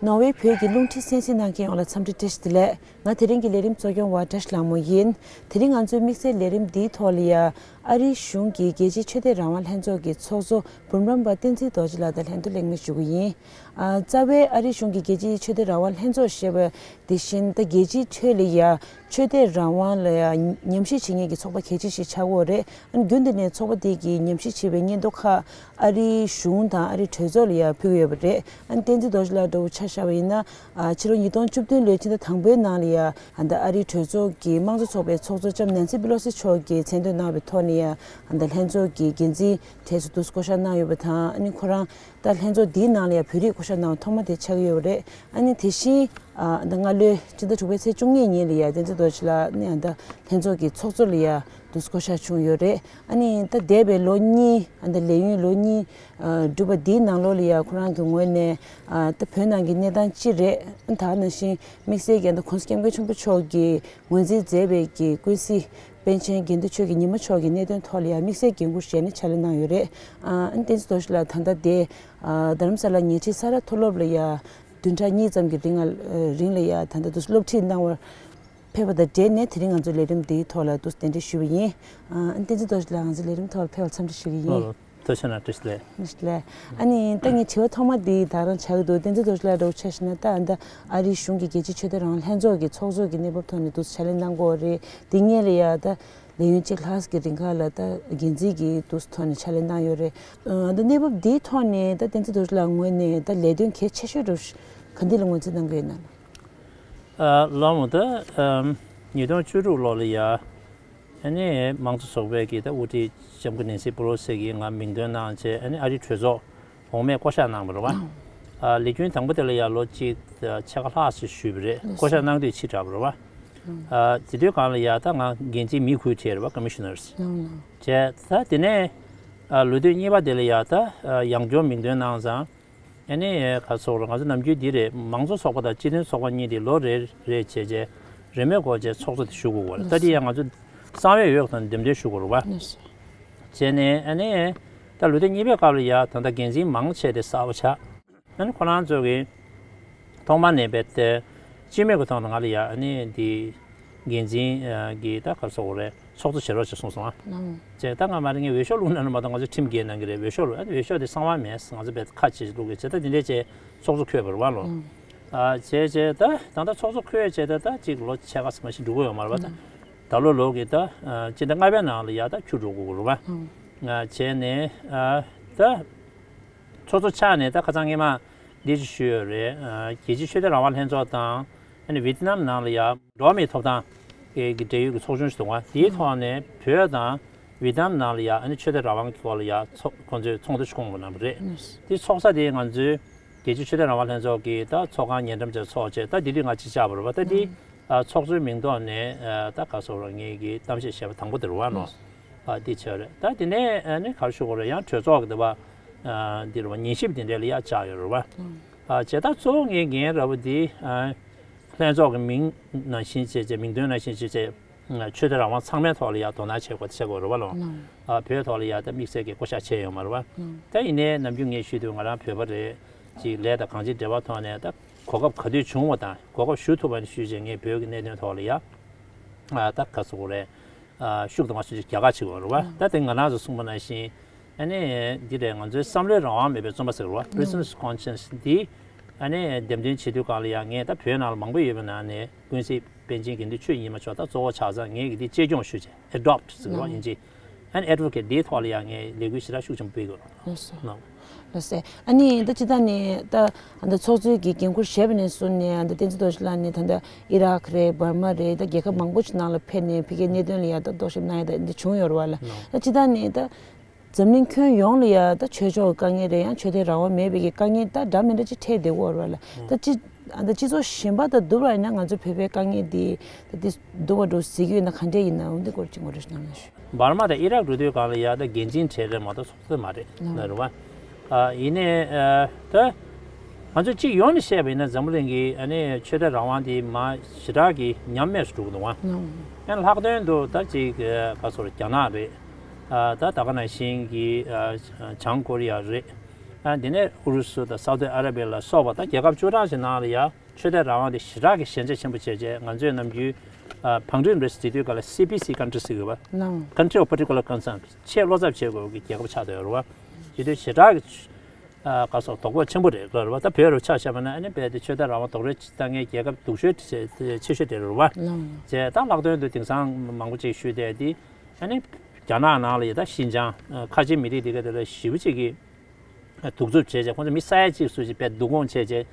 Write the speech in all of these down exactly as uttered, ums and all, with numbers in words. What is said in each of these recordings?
ནོར་ཝེ་བོད་ཀྱི་རླུང་འཕྲིན་གསན་གཟིགས་གནང་མཁན་ཡོངས་ལ་འཚམས་འདྲི་བཀྲ་ཤིས་བདེ་ལེགས། ང་དེ་རིང་གི་ལས་རིམ་གཙོ་སྐྱོང་བ་བཀྲ་ཤིས་ལྷ་མོ་ཡིན། དེ་རིང་ང་ཚོའི་དམིགས་བསལ་ལས་རིམ་འདིའི་ཐོག་ལ་ཡ། ཨ་རིའི་གཞུང་གི་རྒྱལ་སྤྱིའི་ཆོས་དད་རང་དབང་ལྷན་ཚོགས་ཀྱི་ཚོགས་གཙོ་འབུམ་རམས་པ་བསྟན་འཛིན་རྡོ་རྗེ་ལགས་དང་ལྷན་དུ་གླེང་མོལ་ཞུ་གི་ཡིན། ཨ། རྩ་བའི་ཨ་རིའི་གཞུང་གི་རྒྱལ་སྤྱིའི་ཆོས་དད་རང་དབང་ལྷན་ཚོགས་ཞེས་པ་དེ་བཞིན་ད་རྒྱལ་སྤྱིའི་ཁྲོད་ལ་ཡ། ཆོས་དད་རང་དབང་ལ་ཡ་ཉམས་ཞིབ་བྱེད་མཁན་གྱི་ཚོགས་པ་གལ་ཆེ་ཞིག་ཆགས་ཡོད་རེད། ཨ་ནི་རྒྱུན་དུ་ནས་ཚོགས་པ་དེ་གིས་ཉམས་ཞིབ་བྱེད་པའི་སྙན་ཐོ་ཁག་ཨ་རིའི་གཞུང་དང་ཨ་རིའི་གྲོས་ཚོགས་ལ་ཡ་ཕུལ་གྱི་ཡོད་པ་རེད། ཨ་ནི་བསྟན་འཛིན་རྡོ་རྗེ་ལགས་འདྲ་བོ་ཆ་བཞག་པ་ཡིན་ན། ཨ། ཕྱི་ལོ་ཉིས་སྟོང་བཅུ་བདུན་ལོའི་ཕྱི་ཟླ་དང་པོའི་ནང་ལ་ཡ། ཨ། ད་ཨ་རིའི་གྲོས་ཚོགས་ཀྱི་དམངས་གཙོ་ཚོགས་པའི་ཚོགས་གཙོ་ལྕམ་ནན་སི་པི་ལོ་སི་མཆོག་གིས་མཚན་འདོན་གནང་བའི་ཐོག་ནས་ཡ། ཨ། ད་ལྷན་ཚོགས་ཀྱི་འགན་འཛིན་གྲས་སུ་དུ་བསྐོ་བཞག་གནང་ཡོད་པ་དང་། ཨ་ནི་ཁོ་རང་ད་ལྷན་ཚོགས་འདིའི་ནང་ལ་ཡ་བོད་རིགས་བསྐོ་བཞག་གནང་བ་ཐོག་མ་དེ་ཆགས་ཀྱི་ཡོད་པ་རེད། ཨ་ནི་དེ་བཞིན། ཨ། ད་སྔ་ལོའི་ཕྱི་ཟླ་དྲུག་པའི་ཚེས་བཅུ་གཉིས་ཉིན་ལ་ཡ་བསྟན་འཛིན་རྡོ་རྗེ་ལགས་ནི་ཨ་ད་ལྷན་ཚོགས་ཀྱི་ཚོགས་གཙོ་ལ་ཡ་དུ་བསྐོ་བཞག་བྱུང་ཡོད་རེད། ཨ་ནི་ད་འདས་པའི་ལོ་གཉིས། ཨ། ད་ལས་ཡུན་ལོ་གཉིས། ཨ། བསྒྲུབས་པ་འདིའི་ནང་ལོགས་ལ་ཡ་ཁོ་རང་གི་ངོས་ནས། ཨ། ད་བོད་ནང་གི་གནས་སྟངས་ཅི་རེད། ད་ནང་བཞིན་དམིགས་བསལ་གྱི་ད་༸གོང་ས་༸སྐྱབས་མགོན་ཆེན་པོ་མཆོག་གིས་ངོས་འཛིན་མཛད་པའི་གི་ཀུན་གཟིགས་པཎ་ཆེན་དགེ་འདུན་ཆོས་ཀྱི་ཉི་མ་མཆོག་གི་གནད་དོན་ཐོག་ལ་ཡ་དམིགས་བསལ་འགན་འཁུར་བཞེས་ནས་ཕྱག་ལས་གནང་ཡོད་རེད། ཨ། བསྟན་འཛིན་རྡོ་རྗེ་ལགས་ད་ལྟ་དེ། ཨ། རྡ་རམ་ས་ལ་ཉེ་འཁྲིས་ས་རཱ་མཐོ་སློབ་ལ་ཡ་བདུན་ཕྲག་གཉིས་ཙམ་གྱི་རིང་ལ། རིང་ལ་ཡ་ད་ལྟ་དུ་སློབ་ཁྲིད་གནང་བར་ཕེབས་པ་དང་འབྲེལ་ནས་དེ་རིང་ང་ཚོའི་ལས་རིམ་འདིའི་ཐོག་ལ་དུ་གདན་འདྲེན་ཞུས་པ་ཡིན། ཨ། བསྟན་འཛིན་རྡོ་རྗེ་ལགས་ང་ཚོའི་ལས་རིམ་ཐོག་ལ་ཕེབས་པར་འཚམས་འདྲི་ཞུ་གི་ཡིན། ཨོ། ཐུགས་རྗེ་གནང་། བཀྲ་ཤིས་བདེ་ལེགས། བཀྲ་ཤིས་བདེ་ལེགས། ཨ་ནི་ད་ངའི་དྲི་བ་ཐོག་མ་འདི་ད་རང་བྱ་གི་འདུག་བསྟན་འཛིན་རྡོ་རྗེ་ལགས་འདྲ་བོ་ཆ་བཞག་ན། ད་ཨ་ད་ཨ་རིའི་གཞུང་གི་རྒྱལ་སྤྱིའི་ཆོས་དད་རང་དབང་ལྷན་ཚོགས་ཀྱི་ཚོགས་གཙོ་གི་གནས་བབ་ཐོག་ནས་འདུག་ཕྱག་ལས་གནང་གི་ཡོད་རེད། དེ་སྔོན་ལ་ཡ་ད་ལས་ཡུན་གཅིག་ལྷག་གི་རིང་ག་ལ་ད་འགན་འཛིན་གྱི་འདུག་ཐོག་ནས་ཕྱག་ལས་གནང་ཡོད་རེད། ཨ་ད་གནས་བབ་འདིའི་ཐོག་ནས་ད་བསྟན་འཛིན་རྡོ་རྗེ་ལགས་ངོས་ནས་ད་ལས་དོན་གལ་ཆེ་ཤོས་འདྲ་བོ་ག་འདི་ལ་ངོས་འཛིན་གནང་གི་ཡོད་ན། ཨ། ལགས་མོ། ད་ཨམ་ཉིས་སྟོང་བཅུ་དྲུག་ལོ་ལ་ཡ། ཨ་ནི་དམངས་གཙོ་ཚོགས་པའི་གི་ད་དབུ་ཁྲིད་ལྕམ་སྐུ་ནེན་སི་པེ་ལོ་སི་གིས་ང་མིང་འདོན་གནང་བྱས། ཨ་ནི་ཨ་རིའི་གྲོས་ཚོགས་འོག་མའི་བསྐོ་བཞག་གནང་བ་རེད་པ། ཨ། ལས་རྒྱུན་དང་པོ་དེ་ལ་ཡ་ལོ་གཅིག་ཕྱེད་ཀ་ལྷག་ཙམ་བཞུགས་པ་རེད། བསྐོ་བཞག་གནང་དུས་ཕྱི་དྲགས་པ་རེད་པ། ཨ། དེ་དུས་སྒང་ལ་ཡ་ད་ང་འགན་འཛིན་མི་དགུ་ཁྲིད་རེད་པ། ཀོ་མི་ཤི་ནར་སི་བྱས། ད་དེ་ནས། ཨ། ལོ་དུས་གཉིས་པ་དེ་ལ་ཡ་ད་ཡང་བསྐྱར་མིང་འདོན་གནང་ཙང་། ཨ་ནི་ག་ཚོགས་རེད། ང་ཚོ་ནམ་རྒྱུན་འདི་རེད། མང་གཙོ་ཚོགས་པ་དང་སྤྱི་མཐུན་ཚོགས་པ་གཉིས་དེ་ལོ་རེ་རེ་བྱས་བྱས་རེས་མོས་སྒོ་བྱས་ཚོགས་གཙོ་དེ་ཞུ་དགོས་པ་རེད། ད་འདི་ཡང་ང་ཚོ་གསང་བའི་འོས་དང་འདེམས་ཐོན་ཞུ་དགོས་རེད་པ། བྱས་ནས་ཨ་ནི་ད་ལོ་དུས་གཉིས་པའི་སྐབས་ལ་ཡ་ད་ལྟ་འགན་འཛིན་མང་ཆེ་དེ་གསར་པ་ཆགས། ཨ་ནི་ཁོ་རང་ཚོ་གི་ཐོག་མ་ནས་བས་ཏེ་སྤྱི་མོས་ཀྱི་ཐོག་ནས་ང་ལ་ཡ་ཨ་ནི་འདི་འགན་འཛིན་གྱི་ད་ག་ཚོགས་རེད། ཚོགས་གཙོ་བྱེད་རོགས་བྱེད་གསུངས་སོང་ཨ། ལགས། བྱས་ད་ང་མ་རེད། ངས་འོས་ཤོག་བླུགས་ན་ནི་མ་གཏོགས་ང་ཚོ་ཁྲིམས་འགལ་གནང་གི་རེད། འོས་ཤོག་བླུགས། ཨ་ནི་འོས་ཤོག་དེ་གསང་བ་མེད། ང་ཚོ་བས་ཁ་ཕྱེ་བླུགས་གི། བྱས་ད་དེ་འདྲས་བྱས་ཚོགས་གཙོ་འཁོད་པ་རེད་པ། ལགས། ཨ། བྱས་བྱས་ད་ད་ལྟ་ཚོགས་གཙོ་འཁོད་བྱས་ད་ད་ཅིག་ལོ་ཕྱེད་ཀ་ཙམ་ཞིག་འགྲོ་གི་ཡོད་མ་རེད་པ། ད་ད་ལོ་ལོ་གི་ད་ཨ་སྤྱི་ཟླ་ལྔ་པའི་ནང་ལ་ཡ་ད་འཁྱུར་འགྲོ་དགོས་ཀྱི་རེད་པ། ཨ། བྱས་ནས་ཨ་ད་ཚོགས་གཙོ་ཆགས་ནས་ད་ཁ་སང་སྔོན་མ་འདི་ཅིག་ཞུས་ཡོད་རེད། ཨ། རྒྱལ་སྤྱིའི་ཆོས་དད་རང་དབང་ལྷན་ཚོགས་དང་། ཨ་ནི་ཝི་ཏི་ནམ་ནང་ལ་ཡ་འགྲོ་བ་མིའི་ཐོབ་ཐང་གི་འབྲེལ་ཡོད་ཀྱི་ཚོགས་ཆུང་ཞིག་འདུག་ག། དེའི་ཐོག་ནས་བོད་དང་ཝི་ཏི་ནམ་ནང་ལ་ཡ་ཨ་ནི་ཆོས་དད་རང་དབང་གི་སྐོར་ལ་ཡ་ཚོགས་ཁོང་ཚོས་ཚོགས་འདུ་ཞིག་བསྐོང་གནང་བ་རེད། དེ་ཚོགས་ས་དེ་ང་ཚོའི་རྒྱལ་སྤྱིའི་ཆོས་དད་རང་དབང་ལྷན་ཚོགས་ཀྱི་ད་ཚོགས་ཁང་ཉེ་འགྲམ་ཅིག་ཚོགས་བྱས། ད་དེ་དུས་ང་གཅིག་བཅར་བ་རེད་པ། ད་དེ་ཨ་ཚོགས་གཙོའི་མིང་ཐོག་ནས་ཨ་ད་ག་ཟེར་དགོས་རེད། ངེད་ཀྱིས་གཏམ་བཤད་བྱས་པ་དང་པོ་དེ་རེད་པ། ནོ། ཨ། དེ་བྱས་རེད། ད་དེ་ནས་ཨ་ནི་ག་རེ་ཞུ་དགོས་རེད། ཡང་གྲོས་ཚོགས་ཀྱི་དེ་བ་ཨ་འདི་རུ་ཉན་ཞིབ་དེ་འདྲ་ལ་ཡ་བཅར་ཡོད་རེད་པ། ཨ། བྱས་ད་གཙོ་བོ་ངའི་འགན་ར་བ་འདི་ཨ་ལྷན་ཚོགས་ཀྱི་མིང་ནང་བཞིན་བྱས་བྱས། མིང་དོན་ནང་བཞིན་བྱས་བྱས། ཨ། ཆོས་དད་རང་དབང་ཚང་མའི་ཐོག་ལ་ཡ་དོ་སྣང་བྱེད་དགོས་བྱེད་དགོས་རེད་པ། ལགས། ཨ། བོད་ཐོག་ལ་ཡ་ད་དམིགས་བསལ་གྱི་བསྐོ་བཞག་བྱས་ཡོད་མ་རེད་པ། ད་ཡིན་ནའི་ནམ་རྒྱུན་ངས་ཞུས་དུས་ང་རང་བོད་པ་རེད། ཅིག་ལས་དང་གང་ཅིའི་འབྲེལ་བ་ཐོག་ནས་ད་གོ་སྐབས་ག་དུས་བྱུང་བ་དང་གོ་སྐབས་ཞུ་ཐུབ་པ་ནས་ཞུས་བྱས་ངས་བོད་ཀྱི་གནད་དོན་ཐོག་ལ་ཡ་ཨ་ད་ག་ཟེར་དགོས་རེད། ཨ། ཤུགས་དང་མ་ཤུགས་ཀྱིས་རྒྱག་ཁ་བྱེད་དགོས་རེད་པ། ད་དེ་ང་རང་ཚོ་གསུངས་པ་ནང་བཞིན་ཨ་ནི་འདི་རེད། ང་ཚོའི་བསམ་བློའི་རང་དབང་མེད་པའི་བཙོན་པ་ཟེར་བ། Prisoners of Conscience འདི་ཨ་ནི་འདེམས་ཐོན་བྱེད་དུས་སྒང་ལ་ཡ་ངས་ད་བོད་ནང་ལ་མང་པོ་ཡོད་པའི་ནང་ནས་ཀུན་གཟིགས་པཎ་ཆེན་དགེ་འདུན་ཆོས་ཀྱི་ཉི་མ་མཆོག་ད་གཙོ་བོ་ཆགས་ཙང་ངས་ཀྱིས་འདི་གཅེས་སྐྱོང་ཞུ་བྱས། Adopt ཟེར་བ་ཨིན་ཇི། ཨ་ནི་Advocate འདིའི་ཐོག་ལ་ཡ་ངས་ལས་འགུལ་ཞེ་དྲག་ཤུགས་ཆེན་པོ་སྤེལ་དགོས། ལགས་སོ། ལགས་སོ། ཨ་ནི་ད་སྤྱིར་བཏང་ནས་ད་ཨ་ད་ཚོགས་གཙོའི་གི་འགན་འཁུར་བཞེས་པ་ནས་བཟུང་ནས་ཨ་ད་བསྟན་འཛིན་རྡོ་རྗེ་ལགས་ནི་ད་ལྟ་ཨི་རག་རེད། འབར་མ་རེད། ད་རྒྱལ་ཁབ་མང་པོ་ཞིག་ནང་ལ་ཕེབས་ནས་ཕ་གིའི་གནད་དོན་ལ་ཡ་ད་རྟོག་ཞིབ་གནང་ཡ་ད་འདི་བྱུང་ཡོད་རེད་པ། ལགས། ད་སྤྱིར་བཏང་ནས་ད་འཛམ་གླིང་ཁྱོན་ཡོངས་ལ་ཡ་ད་ཆོས་ཕྱོགས་ཀྱི་དཀའ་ངལ་རེད། ཡང་ཆོས་དད་རང་དབང་མེད་པའི་གི་དཀའ་ངལ་ད་འདྲ་མི་འདྲ་ཅིག་འཕྲད་བསྡད་ཡོད་རེད་པ། ལགས། ད་སྤྱི་ཨ་ད་སྤྱི་ཚོགས་གཞན་པ་དང་བསྡུར་བ་ཡིན་ན་ང་ཚོ་བོད་པའི་དཀའ་ངལ་འདི་ད་འདི་སྡུག་པ་འདྲ་བོ་གཟིགས་ཀྱི་ཡོད་ན་ག་འདྲས་ཡིན་ན། འོ་འདི་སྐོར་ཅིག་ངོ་སྤྲོད་ཞིག་གནང་ན་ཞུ། འབར་མ་དང་ཨི་རག་འགྲོ་དུས་སྒང་ལ་ཡ་ད་འགན་འཛིན་གྲས་རེད་མ་གཏོགས་ཚོགས་གཙོ་མ་རེད། ལགས། ལགས་རེད་པ། ཨ་ཡིན་ནའི་ཨ་ད་ང་ཚོ་གཅིག་ཡོངས་ནས་བཤད་པ་ཡིན་ན་འཛམ་བུ་གླིང་གི་ཨ་ནི་ཆོས་དད་རང་དབང་དེ་མ་ཞེ་དྲག་གི་ཉམས་དམས་སུ་འགྲོ་གི་འདུག་པ། ལགས། ཡང་ལྷག་དོན་དུ་ད་ཅིག་ག་ཚོད་རྒྱ་ནག་རེད། ཨ་ད་ད་ག་ནང་བཞིན་གྱི་ཨ་བྱང་ཀོ་རི་ཡ་རེད། ཨ་འདི་ནས་ཨུ་རུ་སུ་དང་སའུ་ཏི་ཨ་ར་བི་ཡ་ལ་སོགས་པ་དང་རྒྱལ་ཁབ་བཅུ་གྲངས་ཤིག་ནང་ལ་ཡ་ཆོས་དད་རང་དབང་དེ་ཞེ་དྲག་གི་ཞན་ཆ་ཆེན་པོ་བྱས་རྗེས། ང་ཚོས་ནམ་རྒྱུན་ཨ་བང་སྒྲིག་འགྲོ་ཟེར་དུས་སྐབས་ལ་སི་པི་སི་ཀན་ཊི་རི་ཟེར་གྱི་ཡོད་པ། Country of Particular Concern། ཆེས་བློ་འཚབ་བྱེད་དགོས་ཀྱི་རྒྱལ་ཁབ་ཆགས་བསྡད་ཡོད་རེད་བ། བྱེད་དུས་ཞེ་དྲག་གི་ཨ་ག་སོགས་དོ་ཕོག་ཆེན་པོ་རེད་རེད་བ། ད་བོད་རུ་ཆ་བཞག་པ་ན་ཨ་ནི་རྦད་དེ་ཆོས་དད་རང་དབང་རྡོག་རོལ་བཏང་མཁན་རྒྱལ་ཁབ་སྡུག་ཤོས་ཆེ་ཤོས་དེ་རེད་བ། བྱས་ད་ལྷག་དོན་དུ་དེང་སང་མང་པོ་ཅིག་ཞུས་བསྡད་དེ། ཨ་ནི་རྒྱ་ནག་ནང་ལ་ཡ་ད་ཤིན་ཅང་ཁ་ཆེ་མི་རིགས་དེ་ག་དེ་ལ་ཞེ་པོ་ཅིག་གི་གདུག་རྩུབ་བྱས་རྗེས། ཁོང་ཚོ་མི་ས་ཡ་གཅིག་སུ་ཞིག་དཔེ་སྡུག་དགོངས་བྱས་རྗེས།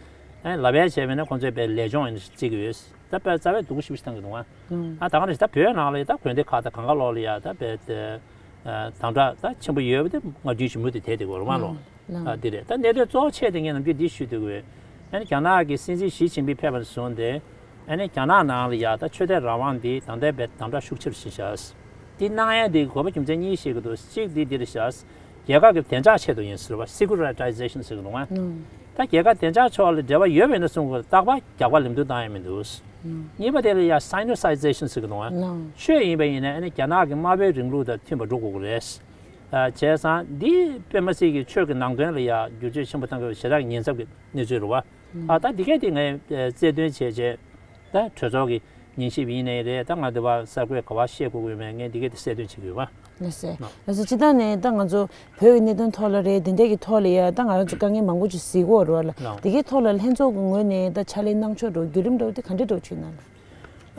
ཨ་ལབ་ཡ་བྱས་པས་ན་ཁོང་ཚོས་དཔེ་ལས་སྦྱོང་ཡིན་བརྩི་གི་ཡོད། ད་དཔེ་རྩ་བའི་སྡུག་ཞེ་པོ་ཞིག་བཏང་གི་འདུག་ཨ། ཨ་ད་ག་ནས་ད་བོད་ནང་ལ་ཡ་ད་དགོན་སྡེ་ཁག་དང་གང་ག་ལོག་ལ་ཡ་ད་དཔེ་དེ་དམ་དྲག་ད་ཆེན་པོ་ཡོད་པ་དེ་ང་རྒྱུན་ཞུ་མུ་དེ་དེ་དེ་གོ་རུ་མ་ལོ། ཨ་འདི་རེད། ད་གནད་དོན་གཙོ་བོ་ཆེ་དེ་ངས་ནམ་རྒྱུན་འདི་ཞུ་འདོད་གི་ཡོད། ཨ་ནི་རྒྱ་ནག་གི་སྲིད་འཛིན་ཞི་ཅིན་ཕིང་ཕེབས་པ་ནས་བཟུང་སྟེ། ཨ་ནི་རྒྱ་ནག་ནང་ལ་ཡ་ད་ཆོས་དད་རང་དབང་འདི་ད་ལྟའི་བས་དམ་དྲག་ཤུགས་ཆེ་རུ་ཕྱིན་ཤག་འདི་གནང་ཡས་འདི་དགོས་པ་རྒྱུ་མཚན་གཉིས་ཤིག་གི་འདུག་གཅིག་འདི་འདི་རེད་ཤག་རྒྱལ་ཁབ་ཀྱི་བདེ་འཇགས་ཆེད་དུ་ཡིན་ཟེར་བ། Securitization ཟེར་གི་འདུག་ཨ། ད་རྒྱལ་ཁབ་བདེ་འཇགས་ཕྱོགས་ལ་འབྲེལ་བ་ཡོད་པ་ཡིན་ན་གསུང་དགོས། རྟག་པར་རྒྱག་པ་ལེན་འདུག་བཏང་ཡས་མི་འདུག་གཉིས་པ་དེ་ལ་ཡ་Sinicization ཟེར་གི་འདུག་ཨ། ཆོས་ཡིན་པ་ཡིན་ན་ཨ་ནི་རྒྱ་ནག་གི་དམར་པོའི་རིང་ལུགས་དང་མཐུན་པ་འགྲོ་དགོས་ཀྱི་རེད། ཨ་བྱས་ཙང་འདི་དཔེ་མ་སྲིད་ཀྱི་ཆོས་ཀྱི་ནང་དོན་ལ་ཡ་བསྒྱུར་བཅོས་ཆེན་པོ་བཏང་དགོས་པའི་ཞེ་དྲག་གི་ཉེན་ཚབས་ཀྱི་གནས་ཚུལ་རེད་བ། ཨ་ད་འདི་གས་དེ་ངས་རྩལ་འདོན་བྱས་རྗེས། ད་གྲོས་ཚོགས་ཀྱི་ཉན་ཞིབ་ཡིན་ནའི་རེད། ད་ང་འདི་བ་གསར་འགོད་ག་བ་བཤད་དགོས་ཀྱི་ཡོད་མེད་ངས་འདི་གས་དེ་གསལ་སྟོན་བྱེད་ཀྱི་ཡོད་པ། ལགས་སེ། ལགས་སེ། སྤྱིར་བཏང་ནས་ད་ང་ཚོ་བོད་ཀྱི་གནད་དོན་ཐོག་ལ་རེད། འདི་འདྲ་གི་ཐོག་ལ་ཡ་ད་ང་རང་ཚོ་དཀའ་ངལ་མང་པོ་ཅིག་གཟིགས་ཀྱི་ཡོད་རེད་བ་ལ། ལགས། འདི་གའི་ཐོག་ལ་ལྷན་ཚོགས་ཀྱི་ངོས་ནས་ད་ཕྱག་ལས་གནང་ཕྱོགས་འགྲོ་བརྒྱུད་རིམ་འདྲ་བོ་དེ་ག་འདྲ་འདྲ་བོ་ཅིག་གནང་།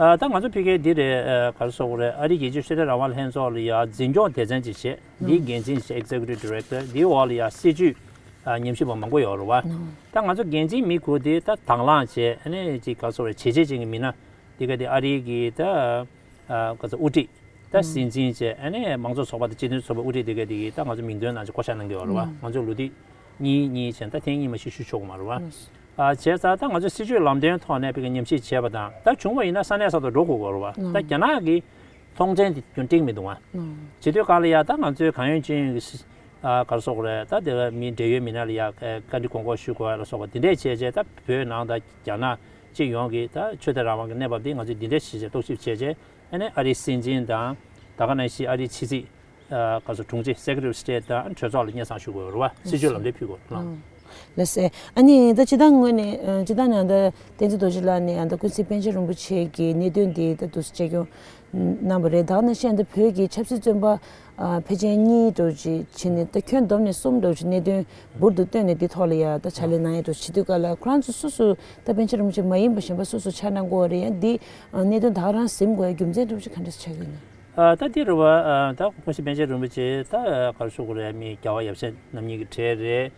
ཨ་ད་ང་ཚོ་ཕ་གིའི་འདི་རེད། ཨ་ག་རེ་ཟེར་དགོས་རེད། ཨ་རིའི་རྒྱལ་སྤྱིའི་ཆོས་དད་རང་དབང་ལྷན་ཚོགས་ལ་ཡ་འཛིན་སྐྱོང་སྡེ་ཚན་ཅིག་བྱས། འདིའི་འགན་འཛིན་བྱས། Executive Director། འདིའི་འོག་ལ་ཡ་སྲིད་བྱུས་ཨ་ཉམས་ཞིབ་པ་མང་པོ་ཡོད་རེད་བ། ད་ང་ཚོ་འགན་འཛིན་མི་དགུ་དེ་ད་དང་བླངས་བྱས། ཨ་ནི་ཅིག་ག་རེ་ཟེར་དགོས་རེད། བྱས་རྗེས་ཅན་གྱི་མི་སྣ་འདི་ག་དེ་ཨ་རིའི་གི་ད་ཨ་ག་ཚོད་དབུ་ཁྲིད། ད་སྲིད་འཛིན་བཅས། ཨ་ནི་མང་གཙོ་ཚོགས་པ་དང་སྤྱི་མཐུན་ཚོགས་པའི་དབུ་ཁྲིད་དེ་ག་དེ་གིས་ད་ང་ཚོ་མིང་འདོན་གནང་བྱས་བསྐོ་བཞག་གནང་གི་ཡོད་རེད་བ། ང་ཚོ་ལོ་དུས་གཉིས་གཉིས་བྱས། ད་ཐེངས་གཉིས་མ་གཏོགས་ཞུ་ཆོག་གི་མ་རེད་བ། ཨ་བྱས་ཙང་ད་ང་ཚོ་སྲིད་བྱུས་ལམ་སྟོན་ཐོག་ནས་ཕ་གིར་ཉམས་ཞིབ་བྱས་པ་དང་། ད་བྱུང་བ་ཡིན་ན་ས་གནས་ས་ཐོག་འགྲོ་དགོས་ཀྱི་ཡོད་རེད་བ། ད་རྒྱ་ནག་གི་མཐོང་མཚན་དེ་རྒྱུན་བསྒྲིགས་མི་འདུག་བ། བྱེད་དུས་གང་ལ་ཡ་ད་ང་ཚོའི་གང་ཡོད་ཅི་ཡོད་ཀྱི་སྲིད་ཨ་ག་རེ་ཟེར་དགོས་རེད། ད་དེ་ལ་མི་འབྲེལ་ཡོད་མི་སྣ་ལ་ཡ་བཀའ་འདྲི་དགོངས་སྐོར་ཞུ་དགོས་ལ་སོགས་པ་དེ་འདྲས་བྱས་རྗེས། ད་བོད་ནང་དང་རྒྱ་ནག་སྤྱི་ཡོངས་ཀྱི་ད་ཆོས་དད་རང་དབང་གི་གནས་བབ་འདི་ང་ཚོས་འདི་འདྲས་བྱས་རྗེས་རྟོག་ཞིབ་བྱས་རྗེས། ཨ་ནི་ཨ་རིའི་སྲིད་འཛིན་དང་། ད་ག་ནང་བཞིན་ཨ་རིའི་ཕྱི་སྲིད་ཨ་ག་རེ་ཟེར་དྲུང་ཆེ། Secretary of State། དང་གྲོས་ཚོགས་ལ་སྙན་སེང་ཞུ་དགོས་རེད་བ། སྲིད་བྱུས་ལམ་སྟོན་ཕུལ་དགོས་རེད་བ། ལགས་སེ། ཨ་ནི་ད་སྤྱིར་བཏང་ངོས་ནས་ཨ་སྤྱིར་བཏང་ནས་ཨ་ད་བསྟན་འཛིན་རྡོ་རྗེ་ལགས་ནས་ཨ་ད་ཀུན་གཟིགས་པཎ་ཆེན་རིན་པོ་ཆེ་གི་གནད་དོན་འདི་ད་འདུག་སེ་གཅེས་སྐྱོང་གནང་བ་རེད། ད་ག་ནང་བཞིན་ཨ་ད་བོད་ཀྱི་ཆབ་སྲིད་བཙོན་པ་ཨ་ཕལ་ཆེར་གཉིས་འདྲ་བོ་ཅིག་བྱས་ནས། ད་ཁྱོན་བསྡོམས་ནས་གསུམ་འདྲ་བོ་ཅིག་གནད་དོན་འབུར་དུ་བཏོན་ནས་འདི་ཐོག་ལ་ཡ་ད་ཕྱག་ལས་གནང་ཡས་འདྲ་བོ་བྱེད་དུས་སྐབས་ལ། ཁོ་རང་ཚོ་སོ་སོ་ད་པཎ་ཆེན་རིན་པོ་ཆེ་མ་ཡིན་པ་གཞན་པ་སོ་སོ་ཕྱག་གནང་དགོས་པ་རེད། ཡང་འདི་ཨ་གནད་དོན་ད་ག་རང་ཟིན་དགོས་ཡ་རྒྱུ་མཚན་འདྲ་བོ་ཅིག་ག་འདྲས་ཆགས་ཀྱི་ཡོད་ན། ཨ་ད་འདི་རེད་བ། ཨ་ད་ཀུན་གཟིགས་པཎ་ཆེན་རིན་པོ་ཆེ་ད་ག་རེ་ཟེར་དགོས་རེད། མི་རྒྱལ་བ་ཡབ་སྲས་རྣམ་གཉིས་ཀྱི་གྲས་རེད།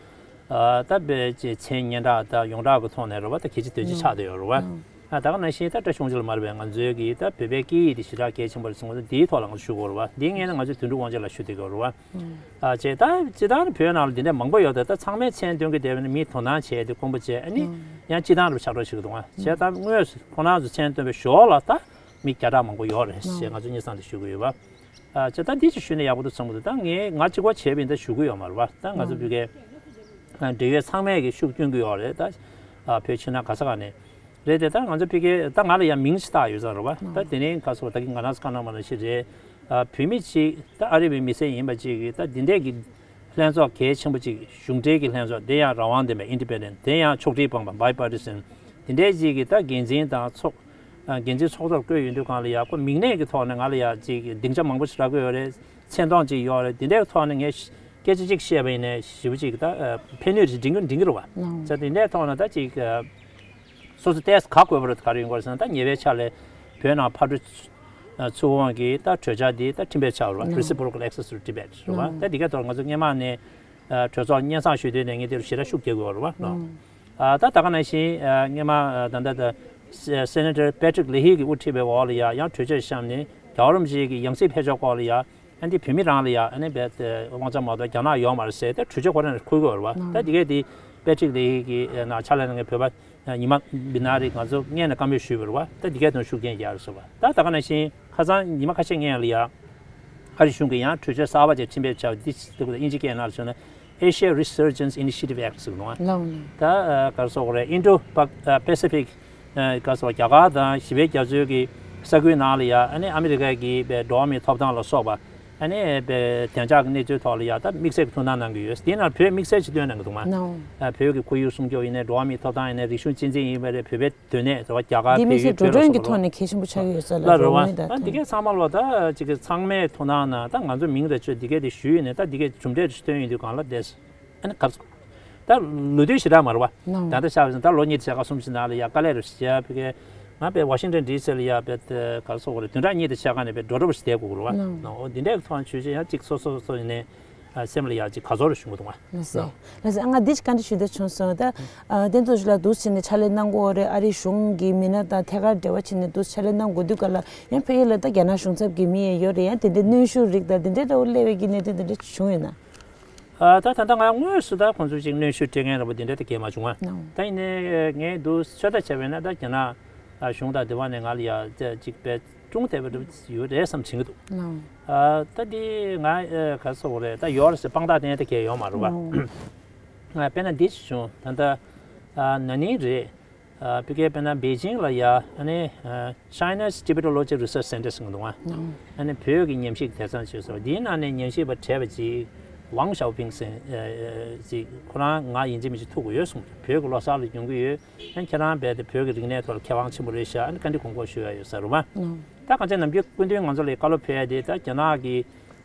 ཨ་ད་དཔེ་ཅིག་མཚན་སྙན་གྲགས་དང་ཡོངས་གྲགས་ཀྱི་ཐོག་ནས་རེད་བ། ད་གལ་ཆེ་དོན་ཆེ་ཆགས་བསྡད་ཡོད་རེད་བ། ཨ་ད་ག་ནང་བཞིན་ད་བཀྲ་ཤིས་དབང་ཕྱུག་ལགས་མ་རེད་པས། ང་ཚོའི་གི་ད་བོད་པའི་སྐད་ཡིག་དེ་ཞེ་དྲག་གལ་ཆེན་པོ་རེད་གསུངས་པ། འདིའི་ཐོག་ལ་ང་ཚོ་ཞུ་དགོས་རེད་བ། འདིའི་སྔོན་ལ་ང་ཚོས་དོན་གྲུབ་དབང་ཕྱུག་ལགས་ཞུ་བསྡད་ཡོད་རེད་བ། ཨ་བྱས་ད་སྤྱིར་བཏང་ནི་བོད་ནང་ལ་འདི་འདྲ་མང་པོ་ཡོད་དེ། ད་ཚང་མའི་མཚན་འདོན་གྱི་བསྡད་པ་ནི་མིས་དོ་སྣང་བྱས་ཏེ་དགོངས་པ་བྱས། ཨ་ནི་ཡང་སྤྱིར་བཏང་རུ་ཆགས་འགྲོ་ཞིག་གི་འདུག་ཨ། བྱས་ད་དངོས་སུ་ཁོང་རྣམ་ཚོ་མཚན་བཏོན་པའི་ཞོར་ལ་ད་མི་བརྒྱ་ཕྲག་མང་པོ་ཡོད་རེད་ཞེས་ང་ཚོ་སྙན་སེང་དེ་ཞུ་གི་ཡོད་པ། ཨ་བྱས་ད་འདི་ཅིག་ཞུས་ན་ཡག་པོ་འདུག་བསམ་གི་འདུག་ད་ངས་ང་གཅིག་པོ་བྱས་པ་ཡིན་ད་ཞུ་གི་ཡོད་མ་རེད་པ། ད་ང་ཚོ་བོད་སྐད་འབྲེལ་ཡོད་ཚང་མས་ཀྱི་ཤུགས་བསྐྱོན་གྱི་ཡོད་རེད། ད་ཨ་བོད་ཕྱི་ནང་ག་ས་ག་ནས་རེད་དེ། ད་ང་ཚོ་ཕ་གི་ད་ང་ལ་ཡང་མིང་ཞིག་བཏགས་ཡོད་ས་རེད་བ། ད་དེ་ནས་ག་སོ་ད་གི་ང་རང་ཚོ་བཀའ་གནང་བ་ནང་བཞིན་རེད། ཨ་བོད་མི་གཅིག་ད་ཨ་རི་བའི་མི་སེར་ཡིན་པ་གཅིག་གིས་ད་འདི་འདྲས་ཀྱི་ལྷན་ཚོགས་གལ་ཆེན་པོ་གཅིག་གཞུང་འབྲེལ་གྱི་ལྷན་ཚོགས་དེ་ཡང་རང་དབང་ལྡན་པ་Independent། དེ་ཡང་ཕྱོགས་སྒྲིག་སྤངས་པ་Bipartisan། དེ་འདྲས་གཅིག་གིས་ད་འགན་འཛིན་དང་ཚོགས་ཨ་འགན་འཛིན་ཚོགས་གཙོར་བསྐོས་ཡོང་དུས་སྒང་ལ་ཡ་ཁོ་མིང་གནས་ཀྱི་ཐོག་ནས་ང་ལ་ཡ་གཅིག་སྡིངས་ཆ་མང་པོ་ཞིག་རག་གི་ཡོད་རེད། མཚན་མཐོང་གཅིག་ཡོད་རེད། དེ་འདྲའི་ཐོག་ནས་ངས་སྐད་ཆ་གཅིག་བཤད་པ་ཡིན་ནའི་ཞེ་པོ་ཅིག་ད་ཨ་ཕན་ནུས་ཅིག་འབྱུང་གི་འབྱུང་གི་རེད་བ། ལགས། ད་དེ་འདྲའི་ཐོག་ནས་ད་ཅིག་ཨ་སོ་སོ་ཏོག་ཙམ་ག་དགོས་པ་རེད། ག་རེ་ཡོང་གི་རེད་ཟེར་ན། ད་ཉེ་བའི་ཆར་ལ་བོད་ནང་ཕར་འགྲོ་ཚུར་འོང་གི་ད་གྲོས་འཆར་འདི་ད་ཁྲིམས་དཔེ་ཆགས་པ་རེད་བ། Reciprocal Access to Tibet རེད་བ། ད་འདི་གའི་ཐོག་ང་ཚོ་སྔོན་མ་ནས་ཨ་གྲོས་ཚོགས་སྙན་སེང་ཞུས་དུས་ནས་ངས་དེ་རུ་ཞེ་དྲག་ཤུགས་རྒྱག་གི་ཡོད་རེད་བ། ཨ་ད་ད་ག་ནང་བཞིན་ཨ་སྔོན་མ་ཨ་ད་ལྟ་ད་སེ་ནེ་ཊར་པེ་ཊི་རིག་ལེ་ཧི་གི་དབུ་ཁྲིད་པའི་འོག་ལ་ཡ་ཡང་གྲོས་ཆོད་བཤམས་ནས། རྒྱལ་བ་རིན་པོ་ཆེ་གི་ཡང་སྲིད་ཕེབས་ཕྱོགས་སྐོར་ལ་ཡ་ཨ་ནི་བོད་མི་རང་ལ་ཡ་ཨ་ནི་རྦད་དེ་དབང་ཆ་མ་གཏོགས་རྒྱ་ནག་ཡོད་མ་རེད་ཟེར་ཏེ་གྲོས་ཆོད་ཁོ་རང་ནས་འཁུར་གྱི་ཡོད་རེད་བ། ད་འདི་གས་དེ་པེ་ཊི་རིག་ལེ་ཧི་གི་ནང་ཕྱག་ལས་གནང་མཁན་བོད་པ་ཉི་མ་བི་ན་རེ་ང་ཚོ་སྔོན་ནས་བཀའ་མོལ་ཞུས་པ་རེད་བ། ད་འདི་གས་དོན་ཤུགས་རྐྱེན་རྒྱག་རེད་ཟེར་བ། ད་ད་ག་ནང་བཞིན་ཁ་སང་ཉི་མ་ཁ་ཤས་སྔོན་ལ་ཡ་ཨ་རི་གཞུང་གིས་ཡང་གྲོས་ཆོད་གསར་པ་ཅིག་ཁྲིམས་དཔེ་ཆགས་འདི་དབྱིན་ཇི་སྐད་ནང་ལ་བྱུང་ན། Asia Resurgence Initiative Act ཟེར་གི་འདུག་ཨ། ལགས་འོང་། ད་ཨ་ག་རེ་ཟེར་དགོས་རེད། Indo Pac- ཨ་Pacific ཨ་ག་རེ་ཟེར་དགོས། རྒྱ་གར་དང་བཞི་པའི་རྒྱ་མཚོའི་གི་ས་ཁུལ་ནང་ལ་ཡ་ཨ་ནི་ཨ་མི་རི་ཀ་གི་པའི་འགྲོ་བ་མིའི་ཐོབ་ཐང་ལ་སོགས་པ་ ཨ་ནི་བདེ་འཇགས་ཀྱི་གནས་ཚུལ་ཐོག་ལ་ཡ་ད་དམིགས་བསལ་གྱི་ཐུགས་སྣང་གནང་གི་ཡོད། དེའི་ནང་བོད་དམིགས་བསལ་ཅིག་བཏོན་གནང་གི་འདུག་མ། ནའོ། ཨ་བོད་ཀྱི་ཁོར་ཡུག་སྲུང་སྐྱོབ་ཡིན་ནའི་འགྲོ་བ་མིའི་ཐོབ་ཐང་ཡིན་ནའི་རིག་གཞུང་གཅེས་འཛིན་ཡིན་པ་རེད། བོད་པའི་སྡོད་གནས་རེད་བ། རྒྱ་གར་འདི་དམིགས་བསལ་བོད་འགྲོ་གྲོན་གྱི་ཐོག་ནས་གལ་ཆེན་པོ་ཆགས་ཀྱི་ཡོད་ས་ལ་རེད་བ། ཨ་འདི་གས་ཚང་མ་ལོ་ད་ཅིག་གི་ཚང་མས་ཐུགས་སྣང་གནང་། ད་ང་ཚོ་མིང་རེ་ཆོད་འདི་གས་དེ་ཞུས་ཡིན་ནའི་ད་འདི་གས་གྲུབ་འབྲས་རེ་ཐོན་ཡོང་དུས་གང་ལ་བསྡད། ཨ་ནི་ག་རེ་ཟེར། ད་ལོ་དུས་ཞེ་དྲག་མ་རེད་བ། ནའོ། ད་ལྟ་ཆ་བཞག་ན་ད་ལོ་གཉིས་དང་ཕྱེད་ཀ་གསུམ་ཞིག་ནང་ལ་ཡ་དཀའ་ལས་རེ་ཞིག་བྱས་ཕ་གི་ང་དཔེ་ཝ་ཤིང་ཊོན་ཌི་སི་ལ་ཡ་དཔེ་ག་རེ་ཟེར་དགོས་རེད། བདུན་ཕྲག་གཉིས་དང་ཕྱེད་ཀ་ནས་དཔེ་འགྲོ་འགྲོ་པོ་ཞིག་བསྡད་དགོས་རེད་བ། ནའོ། ནའོ། འོ་འདི་འདྲའི་ཐོག་ནས་ཆོས་ཅན་ཡང་གཅིག་སོ་སོ་སོ་ཡིན་ནའི་ཨ་སེམས་ལ་ཡ་གཅིག་དགའ་ཚོར་རེ་བྱུང་གི་འདུག་ང་། ལགས་སེ། ནའོ། ལགས་སེ། ཨ་ང་འདི་ཞིག་བཀའ་འདྲི་ཞུ་འདོད་བྱུང་སོང་། ད་ཨ་བསྟན་འཛིན་རྡོ་རྗེ་ལགས་འདུག་སེ་བྱས་ནས་ཕྱག་ལས་གནང་གི་ཡོད་རེད། ཨ་རིའི་གཞུང་གི་མི་སྣ་དང་ཐད་ཀར་འབྲེལ་བ་བྱས་ནས་འདུག་སེ་ཕྱག་ལས་གནང་དགོས་དུས་སྐབས་ལ་ཡང་ཕ་གི་ལ་ད་རྒྱ་ནག་གཞུང་ཚབ་ཀྱི་མི་ཡང་ཡོད་རེད། ཡང་དེ་འདྲའི་གནོན་ཤུགས་རིགས་དང་དེ་འདྲའི་འདྲ་བོ་སླེབས་པའི་གི་གནད་དོན་དེ་འདྲ་བྱུང་ཡོད་ན། ཨ་ད་ད་ལྟ་ང་དངོས་སུ་ད་ཁོང་ཚོས་ཅིག་གནོན་ཤུགས་སྤྲད་མཁན་འདྲ་པོ་དེ་འདྲ་ད་གང་ཡང་མ་བྱུང་ང་། ནའོ། ད་ཡིན་ནའི་ངས་འདུག་ཚོད་ལྟ་བྱས་པ་ཡིན་ན་ད་རྒྱ་ནག་གཞུང་དང་དེ་བ་ནས་ང་ལ་ཡ་ཅིག་དཔེ་སྲུང་ཐེབས་པ་འདྲ་པོ་ཡོད་རེད་བསམ་དྲན་གྱི་འདུག། ནའོ། ཨ་ད་འདི་ང་ཨ་ག་རེ་ཟེར་དགོས་རེད། ད་ཡོད་རེད་ཟེར་དཔང་རྟགས་བསྟན་ཡ་ད་གང་ཡང་ཡོད་མ་རེད་བ། ནའོ། ཨ་དཔེར་ན་འདི་ཞིག་བྱུང་། ད་ལྟ་ཨ་ན་ནིང་རེད། ཨ་ཕ་གིའི་དཔེར་ན་པེ་ཅིང་ལ་ཡ་ཨ་ནི་ཨ་China's Tibetology Research Center ཟེར་གྱི་འདུག་ཨ། ཨ་ནི་བོད་ཀྱི་ཉམས་ཞིབ་སྡེ་ཚན་ཅེས་སོགས། འདིའི་ནང་ནས་ཉམས་ཞིབ་པ་གྲས་པ་ཅིག་ཝང་ཞའོ་ཕིང་ཟེར་ཨ་ཅིག་ཁོ་རང་ང་ཡིན་གཅིག་མིན་གཅིག་ཐུག་དགོས་ཡོད་གསུངས། བོད་ཀྱི་ལོ་གསར་ལ་ཡོང་གི་ཡོད། ཨ་ནི་ཁྱེད་རང་རྦད་དེ་བོད་ཀྱི་རིག་གནས་ཐོག་ལ་མཁས་དབང་ཆེན་པོ་རེད་ཤག། ཨ་ནི་བཀའ་འདྲི་དགོངས་སྐོར་ཞུ་ཡ་ཡོད་ཟེར་རུ་མ། ད་གང་ཅི་ནམ་རྒྱུན་སྐུ་མདུན་ང་ཚོ་ལ་བཀའ་སློབ་ཕེབས་ཡ་དེ་ད་རྒྱ་ནག་གི་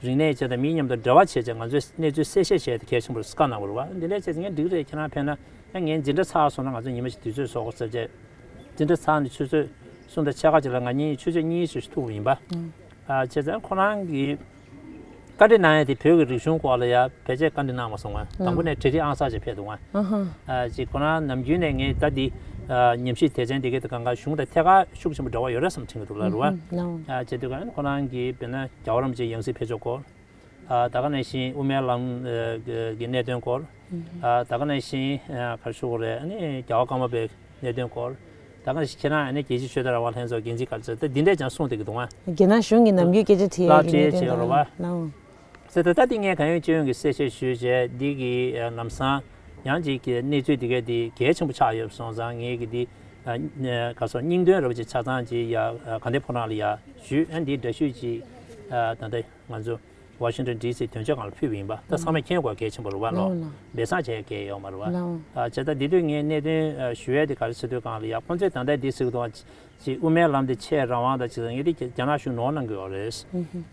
རིག་གནས་བྱས་དང་མིའི་མཉམ་དུ་འབྲེལ་བ་བྱས་བྱས་ང་ཚོས་གནས་ཚུལ་གསལ་བཤད་བྱས་ཏེ་གལ་ཆེན་པོ་རེད་བཀའ་གནང་བ་རེད་བ། འདི་འདྲ་བྱས་ཚེ་ངས་འགྲིག་རེད། ཁྱེད་རང་ཕེབས་ན་ཡང་ངས་འཛིན་གྲྭ་ཚར་སོང་ན་ང་ཚོ་ཉི་མ་ཞིག་དུས་ཚོད་བཟོ་དགོས་ཟེར་བྱས། འཛིན་གྲྭ་ཚར་ནས་ཆུ་ཚོད་གསུམ་དང་ཕྱེད་ཀ་ཅིག་ལ་ང་གཉིས་ཆུ་ཚོད་གཉིས་ཙམ་ཞིག་ཐུག་པ་ཡིན་པ། ཨ་བྱས་ཙང་ཁོ་རང་གིས་བཀའ་འདྲི་གནང་ཡ་དེ་བོད་ཀྱི་རིག་གཞུང་སྐོར་ལ་ཡ་ཕལ་ཆེར་བཀའ་འདྲི་གནང་མ་སོང་ང་། དང་པོ་ནས་བྲིས་བྲིས་ཨང་གསར་ཅིག་ཕེབས་འདུག་ང་། ཨ་ཅིག་ཁོ་རང་ནམ་རྒྱུན་ནས་ངས་ད་འདི་ཉམས་ཞིབ་སྡེ་ཚན་དེ་གའི་དེ་གང་ག་གཞུང་དང་ཐད་ཀར་ཤུགས་ཆེན་པོ་འབྲེལ་བ་ཡོད་རེད་བསམ་དྲན་གྱི་འདུག་ལ་རུ་བ། ཨ་བྱས་དུས་ག་ཁོ་རང་གིས་དཔེར་ན་རྒྱལ་བ་རིན་པོ་ཆེའི་ཡང་སྲིད་ཕེབས་ཕྱོགས་སྐོར། ཨ་ད་ག་ནང་བཞིན་དབུ་མའི་ལམ་ཨ་གི་གནད་དོན་སྐོར། ཨ་ད་ག་ནང་བཞིན་ཨ་ག་རེ་ཞུ་དགོས་རེད། ཨ་ནི་རྒྱལ་བ་ཀརྨ་པའི་གནད་དོན་སྐོར། ད་ག་ནང་བཞིན་ཁྱེད་རང་ཨ་ནི་རྒྱལ་སྤྱིའི་ཆོས་དད་རང་དབང་ལྷན་ཚོགས་འགན་འཛིན་ག་རེ་ཟེར་ད་འདི་འདྲས་ཀྱང་གསུངས་བསྡད་ཀྱི་འདུག་ཨ། རྒྱ་ནག་གཞུང་གིས་ནམ་རྒྱུན་སྐད་ཆ་དྲིས་ཡ་གི་གནད་དོན་དང་། ལགས་སོ། ད་ད་འདི་ངས་གང་ཡོད་ཅི་ཡོད་ཀྱི་གསལ་བཤད་ཞུས་བྱས་འདི་གི་ལམ་སང་ཡང་ཅིག་གི་གནས་ཚུལ་འདི་གས་འདི་གལ་ཆེན་པོ་ཆགས་ཡོད་སོང་ཙང་ངས་གི་འདི་ག་སོ་སྙིང་དོན་རེ་བ་ཅིག་ཆ་ཚང་ཅིག་ཡ་དགའ་ལྡན་ཕོ་བྲང་ལ་ཡ་ཞུས། ཨ་འདི་འདྲ་ཞུས་ཅིག་ད་ལྟ་ང་ཚོ་ཝ་ཤིང་ཊོན་ཌི་སི་དོན་གཅོད་ཁང་ལ་ཕུལ་བ་ཡིན་པ། ད་ཚང་མས་མཁྱེན་དགོས་གལ་ཆེན་པོ་རེད་བ། ལོ་ལོ། སྦས་གསང་བྱས་གལ་ཡོད་མ་རེད་བ། ལོ། ཨ་བྱས་ད་འདི་དུས་ངས་གནད་དོན་ཞུ་ཡས་དེ་ག་རེ་ཟེར་དུས་གང་ལ་ཡ་ཁོང་ཚོས་ད་ལྟ་འདི་ཟེར་གི་འདུག་བ། ཅིག་དབུ་མའི་ལམ་དེ་ཆེས་རང་དབང་དང་ཅིག་ངས་དེ་རྒྱ་ནག་གཞུང་ནོར་གནང་གི་ཡོད་རེད།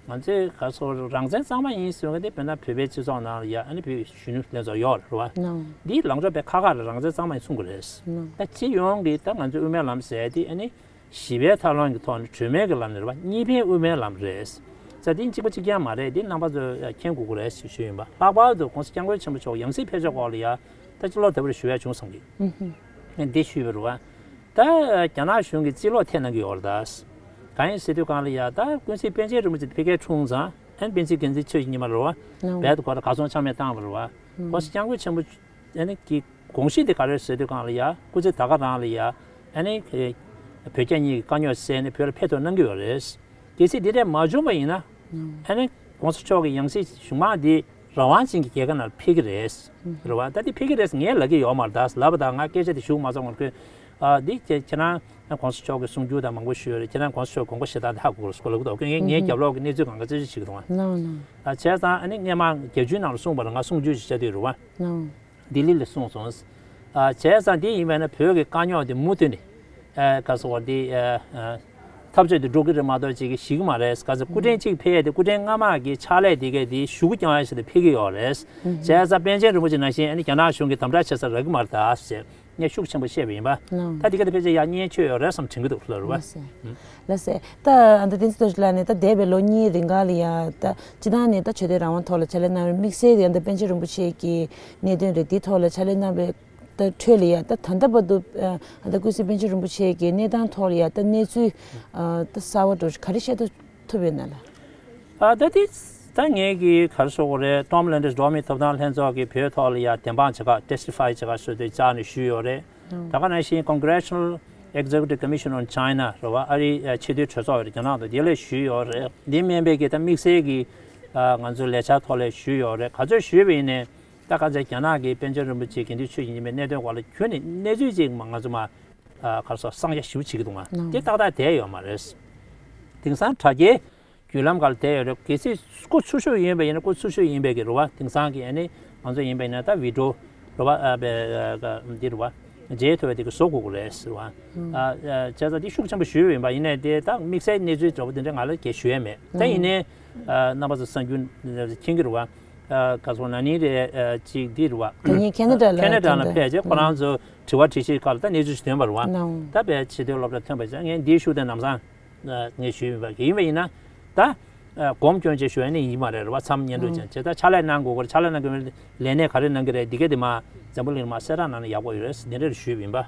ང་ཚོས་ག་སོ་རང་བཙན་གཙང་མ་ཡིན་ཟེར་བ་དེ་དཔེར་ན་བོད་པའི་སྤྱི་ཚོགས་ནང་ལ་ཡ་ཨ་ནི་བོད་གཞོན་ནུ་ལྷན་ཚོགས་ཡོད་རེད་བ། འདིའི་ལངས་ཕྱོགས་དཔེ་ཁག་ཁག་རེད། རང་བཙན་གཙང་མ་ཡིན་གསུང་གི་རེད། ད་སྤྱི་ཡོངས་ཀྱི་ད་ང་ཚོའི་དབུ་མའི་ལམ་ཟེར་དེ་ཨ་ནི་ཞི་བའི་ཐབས་ལམ་གྱི་ཐོག་ནས་གྲོས་མོལ་གྱི་ལམ་ནས་རེད་བ། གཉིས་ཕན་དབུ་མའི་ལམ་རེད། ཙང་དེ་གཅིག་པ་གཅིག་རྐྱང་མ་རེད། འདི་རྣམ་པ་ཚོས་མཁྱེན་དགོས་ཀྱི་རེད་ཞེས་ཞུས་ཡིན་པ། ལྷག་པར་དུ་༸གོང་ས་༸སྐྱབས་མགོན་ཆེན་པོ་མཆོག་ཡང་སྲིད་ཕེབས་ཕྱོགས་སྐོར་ལ་ཡ་ད་སྤྱི་ལོ་ད་བར་ཞུ་ཡ་བྱུང་བསམ་གི། འདི་ཞུས་པ་རེད་བ། ད་རྒྱ་ནག་གཞུང་གིས་རྩིས་སློག་ཐེབས་གནང་གི་ཡོད་རེད་ད། གང་ཡིན་ཟེར་དུས་གང་ལ་ཡ་ད་ཀུན་གཟིགས་པཎ་ཆེན་རིན་པོ་ཆེ་ཕ་གིར་འཁྲུངས་ཙང་ཨན་པཎ་ཆེན་དགེ་འདུན་ཆོས་ཀྱི་ཉི་མ་རེད་བ། རྦད་དེ་ཁོ་རང་གར་སོང་ཆ་མེད་བཏང་བ་རེད་བ། ༸གོང་ས་༸སྐྱབས་མགོན་ཆེན་པོ་ཨ་ནི་གི་དགོངས་གཞི་དེ་ག་རེ་རེད་ཟེར་དུས་གང་ལ་ཡ་སྐུ་ཚེ་ད་ག་རང་ལ་ཡ་ཨ་ནི་བོད་རྒྱ་གཉིས་ཀྱི་དཀའ་རྙོག་སེལ་ནས་བོད་ལ་ཕེབས་ཐུབ་གནང་གི་ཡོད་རེད། གལ་སྲིད་འདི་འདྲས་མ་བྱུང་བ་ཡིན་ན་ཨ་ནི་༸གོང་ས་མཆོག་གི་ཡང་སྲིད་གཞུང་མང་འདི་རང་དབང་ཅན་གྱི་རྒྱལ་ཁབ་ནང་ལ་ཕེབས་ཀྱི་རེད། རེད་བ། ད་འདི་ཕེབས་ཀྱི་རེད་ངས་ལབ་ཀྱི་ཡོད་མ་རེད་ད། ལབ་པ་དང་ང་སྐད་ཆ་དེ་ཞུ་མ་ཚར་བར་ཁོས་ཨ་འདི་ཁྱེད་ཁྱེད་རང་༸གོང་ས་མཆོག་གི་གསུང་རྒྱུ་དང་མང་པོ་ཞུས་ཡོད་རེད། ཁྱེད་རང་༸གོང་ས་མཆོག་དགོངས་པ་ཞེ་དྲག་འདི་ཧ་གོ་དགོས་ལབ་ཀྱི་འདུག་ངས་ངའི་རྒྱབ་ལོགས་ཀྱི་གནས་ཚུལ་གང་ག་རྩད་གཅོད་བྱེད་ཀྱི་འདུག་ཨ། ལགས་ལགས། ཨ་བྱས་ཙང་ཨ་ནི་སྔས་མ་བརྒྱད་ཅུའི་ནང་ལ་གསུངས་པ་རེད། ང་གསུང་རྒྱུ་ཞིག་བྱ་དུས་རེད་བ། ལགས། ལྡི་ལི་ལ་གསུངས་སོང་། ཨ་བྱས་ཙང་འདི་ཡིན་པས་ན་བོད་ཀྱི་དཀའ་རྙོག་འདི་མུ་མཐུད་ནས་ཨ་ག་ཟེར་བ་འདི་ཨ་ཨ་འཐབ་རྩོད་དུ་འགྲོ་གི་རེད་མ་གཏོགས་ཅིག་གིས་ཞི་གི་མ་རེད། ག་ཚོད་སྐུ་ཕྲེང་གཅིག་ཕེབས་ཡས་དེ་སྐུ་ཕྲེང་སྔ་མ་གི་ཕྱག་ལས་དེ་གས་དེ་གཞུག་གུ་བསྐྱང་ཡས་ཞིག་ཏུ་ཕེབས་ཀྱི་ཡོད་རེད། བྱས་ཙང་པཎ་ཆེན་རིན་པོ་ཆེ་ནང་བཞིན་ཨ་ནི་རྒྱ་ནག་གཞུང་གིས་དམ་དྲག་བྱེད་ས་རག་གི་མ་རེད་ད་ཟེར། ངས་ཤུགས་ཆེན་པོ་བཤད་པ་ཡིན་པ། ལགས། ད་དེ་ག་དེ་ཕལ་ཆེར་ཡང་བརྙས་བཅོས་ཡོད་རེད་བསམ་དྲན་གྱི་འདུག་ལ་རུ་བ། ལགས་སེ། ལགས་སེ། ད་ཨ་ད་བསྟན་འཛིན་རྡོ་རྗེ་ལགས་ནས་ད་འདས་པའི་ལོ་གཉིས་རིང་ག་ལ་ཡ་ད་སྤྱི་བཏང་ནས་ད་ཆོས་དད་རང་དབང་ཐོག་ལ་ཕྱག་ལས་གནང་བའི་དམིགས་བསལ་ཡང་ད་པཎ་ཆེན་རིན་པོ་ཆེ་གི་གནད་དོན་རེད། འདི་ཐོག་ལ་ཕྱག་ལས་གནང་བའི་ད་ཁྲོད་ལ་ཡ་ད་ད་ལྟ་བར་དུ་ཨ་ད་ཀུན་གཟིགས་པཎ་ཆེན་རིན་པོ་ཆེ་གི་གནས་སྟངས་ཐོག་ལ་ཡ་ད་གནས་ཚུལ་ཨ་ད་གསར་བ་འགྲོ་ག་རེ་ཤེས་ཐུབ་ཐུབ་ཡོད་ན་ལ། ཨ་ད་དེ་ད་ངས་ཀྱི་ག་རེ་ཟེར་དགོས་རེད། Tom Landis་འགྲོ་བ་མིའི་ཐོབ་ཐང་ལྷན་ཚོགས་ཀྱི་བོད་ཐོག་ལ་ཡ་བདེན་དཔང་བྱེད་ག་testify་བྱེད་ག་སོ་དེ་བཅར་ནས་ཞུས་ཡོད་རེད། ད་ག་ནང་བཞིན་Congressional Executive Commission on China་རེད་བ། ཨ་རིའི་ཆེས་མཐོའི་གྲོས་ཚོགས་ཡོད་རེད། རྒྱ་ནག་ཏུ་དེ་ལ་ཞུས་ཡོད་རེད། འདི་མིན་པའི་གི་ད་དམིགས་བསལ་གྱི་ང་ཚོའི་ལས་འཆར་ཐོག་ལ་ཞུས་ཡོད་རེད། ག་ཚོད་ཞུས་པ་ཡིན་ནའི་ད་ག་ཚོད་རྒྱ་ནག་གི་པཎ་ཆེན་རིན་པོ་ཆེ་དགེ་འདུན་ཆོས་ཀྱི་ཉི་མའི་གནད་དོན་སྐོར་ལ་ཁྱོན་ནས་གནས་ཚུལ་ཅིག་ང་ཚོ་མ་ག་རེ་ཟེར་གསང་རྒྱ་ཞིབ་བྱེད་ཀྱི་འདུག་ང་། དེ་ཏག་ཏག་བསྡད་ཡོད་མ་རེད། དེང་སང་དྲ་རྒྱའི་ མདུན་ལམ་སྒང་ལ་བསྡད་ཡོད་རེད། གལ་སྲིད་སྐུ་འཚོ་བཞུགས་ཡིན་པ་ཡིན་ན། སྐུ་འཚོ་བཞུགས་ཡིན་པའི་གི་རེད་བ། དེང་སང་གི་ཨ་ནི་ང་ཚོ་ཡིན་པ་ཡིན་ན་ད་བི་ཌི་ཡོ་རེད་བ། ཨ་བའི་འདི་རེད་བ། མཇལ་ཐུབ་པའི་དེ་གི་བཟོ་དགོས་ཀྱི་རེད་ཟེར་བ། ཨ་བྱས་ཙང་དེ་ཤུགས་ཆེན་པོ་ཞུས་ཡོད་པ་ཡིན་ནའི། དེ་ད་དམིགས་བསལ་གནས་ཚུལ་འདྲ་བོ་དེ་འདྲ་ང་ལ་གས་ཞུ་ཡ་མེད། ད་ཡིན་ནའི་རྣམ་པ་ཚོ་གསར་འགྱུར་མཁྱེན་གྱི་རེད་བ། ག་སོང་ན་ནིང་རེད་ཅིག་འདི་རེད་བ། ད་ཡིན་ཁེ་ན་ཌ་ལ་ཁེ་ན་ཌ་ལ་ཕེབས་རྗེས་ཁོ་རང་ཚོ་དྲི་བ་དྲི་ཞིབ་ཁག་ལ་ད་གནས་ཚུལ་ཞིག་ཐོན་པ་རེད་བ། ད་བས་ཆེ་མཐོའི་སློབ་གྲྭ་ཐོན་པ་བྱས། ངས་འདིའི་ཤུགས་དེ་ལམ་སང་ངས་ཞུས་ཡིན་པ་གི་ཡིན་པ་ཡིན་ན། ད་གོམ་སྐྱོན་ཅིག་ཞུ་ཡ་ནི་ཡིན་མ་རེད་བ། མཚམས་བསྙེན་སྒྲུབ་ཅན་བྱས། ད་ཕྱག་ལས་གནང་དགོས་ཀྱི་རེད། ཕྱག་ལས་གནང་དགོས་ལས་གནས་ག་རེ་གནང་གི་རེད། འདི་ག་དེ་མ་འཛམ་བུ་གླིང་མ་གསལ་བསྒྲགས་གནང་ན་ཡག་པོ་ཡོད་རེད། འདི་འདྲ་ཞུས་ཡིན་པ། བྱས་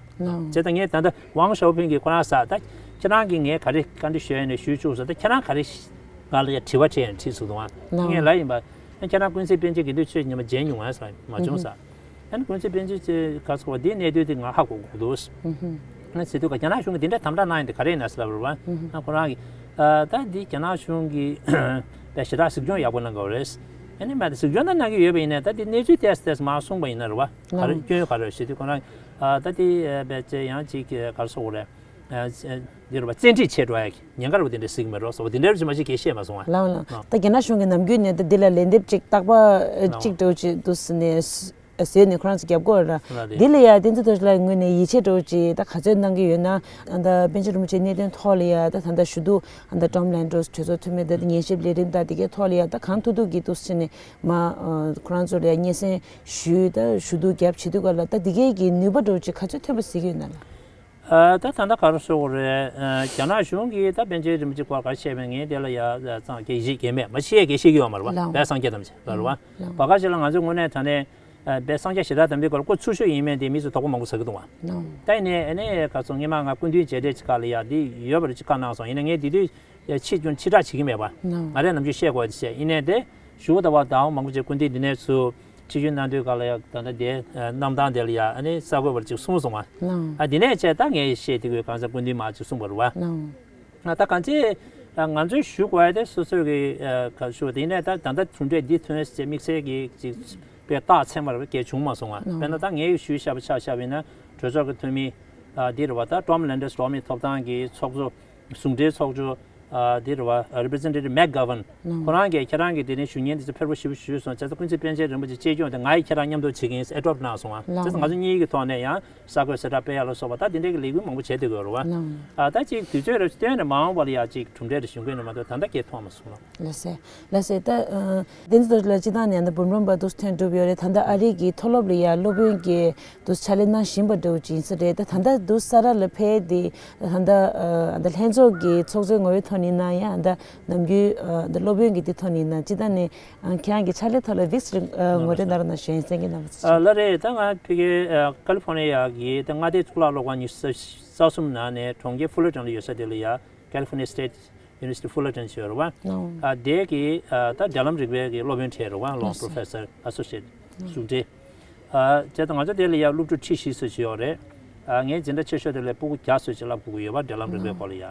ཙང་ངས་ད་ལྟ་ཝང་ཞའོ་ཕིང་གིས་ཁོ་རང་ཟེར། ད་ཁྱེད་རང་གིས་ངས་ག་རེ་བཀའ་འདྲི་ཞུ་ཡ་ནས་ཞུས་བཅུག་ཟེར། ད་ཁྱེད་རང་ག་རེ་ང་ལ་ཡ་དྲི་བ་དྲིས་ཡ་དྲིས་ཟེར་འདུག་ཨ། ངས་ལབ་ཡིན་པ། ཨ་ཁྱེད་རང་ཀུན་གཟིགས་པཎ་ཆེན་དགེ་འདུན་ཆོས་ཀྱི་ཉི་མ་མཇལ་མྱོང་ང་ཟེར། མ་བྱུང་ཟེར། ཨ་ནི་ཀུན་གཟིགས་པཎ་ཆེན་ཆེ་ག་ཚོགས་པ་འདིའི་གནད་དོན་དེ་ང་ཧ་གོ་གོ་འདུག་ཨ་ཟེར་དུས་ཀ་རྒྱ་ནག་གཞུང་གིས་འདི་འདྲ་དམ་དྲག་གནང་ཡིན་དེ་ག་རེ་ཡིན་ན་ཟེར་ལབ་རེད་བ། ཨ་ཁོ་རང་གིས་ཨ་ད་འདི་རྒྱ་ནག་གཞུང་གིས་པའི་ཞེ་དྲག་གཟིགས་སྐྱོང་ཡག་པོ་གནང་གི་རེད། ཨ་ནི་མ་གཟིགས་སྐྱོང་ད་གནང་གི་ཡོད་པ་ཡིན་ནའི། ད་འདི་གནས་ཚུལ་ཏོག་ཙམ་ཏོག་ཙམ་མར་གསུངས་པ་ཡིན་ན་རེད་བ། ག་རེ་སྐྱོན་ཡོད་ག་རེ་ཞུ་དུས་ཁོ་རང་ཨ་ད་འདི་པའི་ཅེ་ཡང་ཅིག་ག་རེ་ཟེར་དགོས་རེད། འདི་རུ་བ་བཙན་ཁྲིད་བྱེད་འགྲོ་ཡ་གི་ཉེན་ཁ་རུ་དེ་འདྲ་གཟིགས་མེད་རོགས་སོགས་དེ་འདྲ་རུ་ཅི་མ་ཅིག་གས་བཤད་མ་སོང་ང་། ལའོ་ལའོ། ད་རྒྱ་ནག་གཞུང་གིས་ནམ་རྒྱུན་ནས་ད་འདི་ལ་ལན་འདེབས་ཅིག་རྟག་པ་ཅིག་འགྲོ་ཅིག་འདུག་ཟེར་ནས་ཟེར་ནས་ཁོ་རང་ཚོ་རྒྱབ་སྐོར་ར། འདི་ལ་ཡ་བསྟན་འཛིན་རྡོ་རྗེ་ལགས་ངོས་ནས་ཡིད་ཆེས་འགྲོ་ཅིག་ད་ག་ཚོད་གནང་གི་ཡོད་ན། ད་པཎ་ཆེན་རིན་པོ་ཆེའི་གནད་དོན་ཐོག་ལ་ཡ་ད་ད་ད་ཞུ་གཏུག་ད་ཊོམ་ལན་ཌོས་གྲོས་ཚོགས་འཐུས་མི་ད་ཉན་ཞིབ་ལས་རིམ་ད་འདི་གའི་ཐོག་ལ་ཡ་ད་གང་ཐུབ་ཐུབ་ཀྱིས་འདུག་ཟེར་ནས་མ་ཁོ་རང་ཚོ་ལ་ཡ་སྙན་སེང་ཞུས། ད་ཞུ་གཏུག་རྒྱབ་བྱེད་དུས་ག་ལ་ད་འདི་གའི་གི་ནུས་པ་འགྲོ་ཅིག་ག་ཚོད་ཐོན་པ་གཟིགས་ཀྱི་ཡོད་ན་ལ། ད་ད་ལྟ་ག་རེ་ཟེར་དགོས་རེད། རྒྱ་ནག་གཞུང་གིས་ད་པཎ་ཆེན་རིན་པོ་ཆེ་སྐོར་ག་རེ་བཤད་པ་ཡིན་ནའི་དེ་ལ་ཡ་ཙང་གི་ཡིད་ཆེས་མེད་མ་བྱེད་ཀྱི་ཤེས་ཀྱི་ཡོད་མ་རེད་བ། བས་སངས་རྒྱས་ཐམས་ཅད་ལ་རེད་བ། བ་ག་ཞིག་ལ་ང་ཚོའི་དངོས་གནས་དྲང་གནས་བས་སངས་རྒྱས་ཞེ་དྲག་དམ་པའི་སྐོར་སྐུ་འཚོ་བཞུགས་ཡིན་མིན་དེ་མི་ཚོ་དོགས་པ་མང་པོ་ཟ་གི་འདུག་བ། ད་ཡིན་ནའི་ཨ་ནི་ག་ཚོད་སྔོན་མ་ང་སྐུ་མདུན་མཇལ་འཕྲད་ཅིག་སྐབས་ལ་ཡ་འདི་ཡོད་པ་རེད་ཅིག་བཀའ་གནང་སོང་། ཡིན་ནའི་ངས་དེ་དུས་ཕྱིས་རྒྱུན་ཕྱིར་བསྒྲགས་བྱེད་ཀྱི་མེད་པ། ང་རས་ནམ་རྒྱུན་བཤད་དགོས་དེ་བཤད། ཡིན་ནའི་དེ་ཞུ་བ་ལྟ་བུ་ད་མང་པོ་ཅིག་སྐུ་མདུན་འདི་ནས་ཚུར་ཕྱི་ཞུན་གནང་དུས་ག་ལ་ཡ་ད་ལྟ་དེ་གནམ་ཐང་དེ་ལ་ཡ་ཨ་ནི་གསར་འགོད་པར་ཅིག་གསུངས་སོང་བ། ཨ་དེ་ནས་བྱས་ད་ངས་བཤད་དེ་དགོས་གང་ཟག་སྐུ་མདུན་མ་ཅིག་གསུངས་པ་རེད་བ། ད་གང་ཅི་ང་ཚོས་ཞུ་དགོས་ཡ་དེ་སོ་སོ་གི་ག་ཞུ་བ་དེ་ཡིན་ནའི་ད་ད་ལྟ་གྲུབ་འབྲས་འདི་ཐོན་ཟེར་དམིགས་བསལ་གྱི་ཅིག་དཔེ་རྟགས་མཚན་པ་རེ་བ་གལ་བྱུང་མ་སོང་བ། དཔེར་ན་ད་ངས་ཞུས་བཞག་པ་ཆ་བཞག་པ་ཡིན་ན་གྲོས་ཚོགས་ཀྱི་འཐུས་མི་འདི་རེད་བ། ད་ཊོམ་ལན་ཌོས་འགྲོ་བ་མིའི་ཐོབ་ཐང་གི་ཚོགས་གཙོ་ཟུང་འབྲེལ་ཚོགས་གཙོ། ཨ་འདི་རེད་བ། Representative McGovern། ཁོ་རང་གིས་ཁྱེད་རང་གི་དེ་རིང་ཞུ་སྙན་དེ་ཚོ་ཕེབས་པ་ཞུ་བ་ཞུས་སོང་། བྱས་ཙང་ཀུན་གཟིགས་པཎ་ཆེན་རིན་པོ་ཆེ་གཅེས་སྐྱོང་དེ་ང་ཡིས་ཁྱེད་རང་མཉམ་དུ་བྱེད་ཀྱི་ཡིན་ཟེར་ཨེ་ཌོབ་གནང་སོང་བ། བྱས་ཙང་ང་ཚོ་གཉིས་ཀྱི་ཐོག་ནས་ཡང་གསར་འགོད་གསལ་བསྒྲགས་སྤེལ་ཡ་ལ་སོགས་པ་ད་དེ་འདྲའི་གི་ལས་འགུལ་མང་པོ་བྱས་བསྡད་ཡོད་རེད་བ། ཨ་ད་ཅིག་དུས་ཚོད་རེ་བཏོན་ནས་མ་འོངས་པ་ལ་ཡ་ཅིག་གྲུབ་འབྲས་རེ་ཞུ་མཁན་རེད་མ་གཏོགས་ད་ལྟ་སྐད་མཐོང་མ་སོང་ལ། ལགས་སེ། ལགས་སེ། ད་ཨ་བསྟན་འཛིན་རྡོ་རྗེ་ལགས་སྤྱིར་བཏང་ནས་ད་འབུམ་རམས་པ་འདུག་ཐོན་གྲུབ་ཡོད་རེད། ད་ལྟ་ཨ་རི་གི་མཐོ་སློབ་ལ་ཡ་སློབ་དཔོན་གྱི་འདུག་ཕྱག་ལས་གནང་བཞིན་པ་འདྲ་བོ་ཅིག་ཡིན་ས་རེད། ད་ད་ལྟ་འདུག་ས་ར་ལ་ཕེབས་ཏེ་ད་ལྟ་ཨ་ད་ལྷན་ཚོགས་ཀྱི་ཚོགས་གཙོའི་ངོ་བོའི་ཐོག་ནས་ཡིན་ན་ཡང་ད་ནམ་རྒྱུན་ཨ་ད་སློབ་དཔོན་གྱི་འདི་ཐོག་ནས་ཡིན་ན་སྤྱིར་བཏང་ནས་ཨ་ཁྱེད་རང་གི་ཕྱག་ལས་ཐོག་ལ་ཝིག་སི་ངོ་སྤྲོད་གནང་རོགས་གནང་ཞུ་ཡིན་གསན་གྱི་གནང་བ། ཨ་ལགས་རེད། ད་ང་ཕ་གིའི་ཨ་ཀ་ལི་ཧྥོ་ནི་ཡ་གི་ད་མངའ་སྡེའི་གཙུག་ལག་སློབ་ཁང་ཉི་ཤུ་རྩ་གསུམ་ནང་ནས་གྲོང་ཁྱེར་ཧྥུ་ལར་ཊོན་ལ་ཡོད་ས་དེ་ལ་ཡ་California State University Fullerton ཞེས་ཡོད་རེད་བ། ཨ་དེ་གི་ཨ་ད་འབྲེལ་ལམ་རིག་པའི་གི་སློབ་དཔོན་གྲས་རེད་བ། ལོ་པྲོ་ཕེ་སར་ཨ་སོ་ཤི་ཨེ་ཊི་ཟུང་འབྲེལ། ཨ་བྱས་ཙང་ང་ཚོ་དེ་ལ་ཡ་སློབ་ཕྲུག་ཁྲི་བཞི་ཙམ་ཅིག་ཡོད་རེད། ཨ་ངའི་འཛིན་གྲྭ་ཆེ་ཤོས་དེ་ལ་ཕྲུ་གུ་བརྒྱ་ཙམ་ཅིག་བསླབ་དགོས་ཀྱི་ཡོད་པ། འབྲེལ་ལམ་རིག་པའི་སྐོར་ལ་ཡ།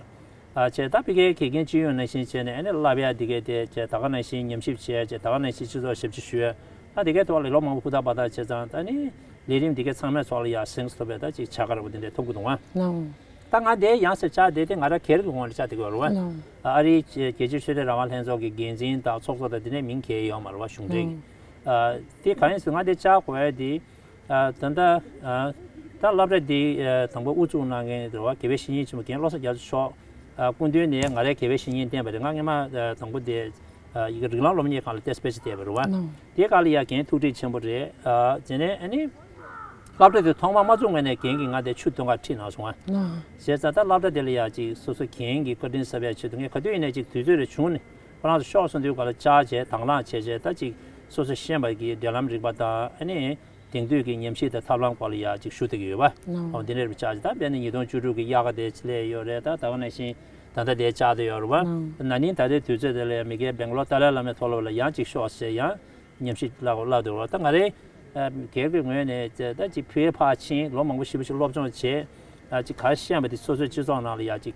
ཨ་བྱས་ད་ཕ་གིའི་དགེ་རྒན་སྤྱི་ཡོངས་ནང་བཞིན་བྱས་ནས་ཨ་ནི་བསླབ་ཡ་དེ་གའི་དེ་བྱས་ད་ག་ནང་བཞིན་ཉམས་ཞིབ་བྱས་བྱས་ད་ག་ནང་བཞིན་སྤྱི་ཚོགས་ཞབས་ཕྱི་ཞུ་ཡ། ཨ་དེ་གའི་ཐོག་ལ་ལོ་མང་པོ་ཧུར་ཐག་འབད་ཐག་བྱས་ཙང་ད་ནི་ལས་རིམ་དེ་གའི་ཚང་མའི་ཐོག་ལ་ཡ་གཟེངས་སུ་ཐོན་པའི་ད་ཅིག་བྱ་དགའ་རེ་བ་དེ་འདྲ་ཐོབ་ཀྱི་འདུག་ཨང་། ད་ང་དེ་ཡང་སེ་བཅར་དེ་དེ་ང་རང་སྒེར་གྱི་ངོས་ནས་བཅར་དེ་ག་རེད་བ། ཨ་རིའི་རྒྱལ་སྤྱིའི་ཆོས་དད་རང་དབང་ལྷན་ཚོགས་ཀྱི་འགན་འཛིན་དང་ཚོགས་གཙོ་དང་དེ་ནས་མིང་གས་ཡོད་མ་རེད་བ། གཞུང་འབྲེལ་གྱི། ཨ་དེ་ག་རེ་ཟེར་ང་དེ་བཅར་དགོས་ཡ་དེ། ཨ་ད་ལྟ་ཨ་ད་སློབ་གྲྭ་དེ་ཨ་དང་པོ་དབུ་བཙུགས་གནང་མཁན་རེད་བ། དགེ་བའི་བཤེས་གཉེན་ཆེན་པོ་རྒན་བློ་བཟང་རྒྱ་མཚོ་མཆོག་ཨ་སྐུ་མདུན་ནས་ང་རའི་དགེ་བའི་བཤེས་གཉེན་བསྟེན་པ་རེད། ང་སྔོན་མ་ཨ་དང་པོ་དེ་ཨ་ཡི་གེ་རིགས་ལམ་སློབ་གཉེར་ཁང་ལ་ཏེ་སྤེ་ཆ་བསྡད་པ་རེད་བ། དེ་ག་ལ་ཡ་རྒན་ཐུགས་ཁྲལ་ཆེན་པོ་རེད། ཨ་དེ་ནས་ཨ་ནི་སློབ་གྲྭ་དེ་ཐོག་མ་མ་བཙུགས་སྔོན་ནས་རྒན་གྱིས་ང་དེ་ཆུ་འདོན་གར་ཁྲིད་གནང་སོང་ང་། བྱས་ཙང་ད་སློབ་གྲྭ་དེ་ལ་ཡ་ཅིག་སོ་སོ་རྒན་གྱི་བཀའ་དྲིན་གསབ་ཡ་ཆེད་དུ་ངས་ག་དུས་ཡིན་ནའི་ཅིག་དུས་ཚོད་རེ་བྱུང་ནས་ཁོ་རང་ཚོ་ཤོག་སོང་དུས་ག་ལ་བཅར་བྱས་དང་བླངས་བྱས་བྱས་ད་ཅིག་སོ་སོ་ཤེས་པ་གི་འབྲེལ་ལམ་རིག་པ་དང་ཨ་ནི་དེང་དུས་ཀྱི་ཉམས་ཞིབ་དང་ཐབས་ལམ་སྐོར་ལ་ཡ་ཅིག་ཞུ་བསྡད་ཀྱི་ཡོད་པ། ཨོ་འདི་འདྲ་རེ་བཅར་བྱས་ད་དཔེར་ན་ཉིས་སྟོང་བཅུ་དྲུག་གི་དབྱར་ཁ་དེ་སླེབས་ཡོད་རེད། ད་ད་ག་ནང་བཞིན་ད་ལྟ་དེ་བཅར་བསྡད་ཡོད་རེད་པ། ན་ནིང་ད་ལྟའི་དུས་ཚོད་དེ་ལ་ཡ་མི་སྒེར་སྦེང་ལོར་ཏཱ་ལའི་བླ་མའི་མཐོ་སློབ་ལ་ཡང་ཅིག་ཤོག་ཟེར་ཡང་ཉམས་ཞིབ་བསླབ་བསླབ་འདུག་རོགས། ད་ང་རའི་སྒེར་གྱི་ངོས་ནས་ད་ཅིག་ཕ་གིར་ཕར་ཕྱིན་ལོ་མང་པོ་ཞེ་པོ་ཞིག་སློབ་སྦྱོང་བྱས། ཅིག་ག་རེ་ཤེས་པ་དེ་སོ་སོའི་སྤྱི་ཚོགས་ནང་ལ་ཡ་ཅིག་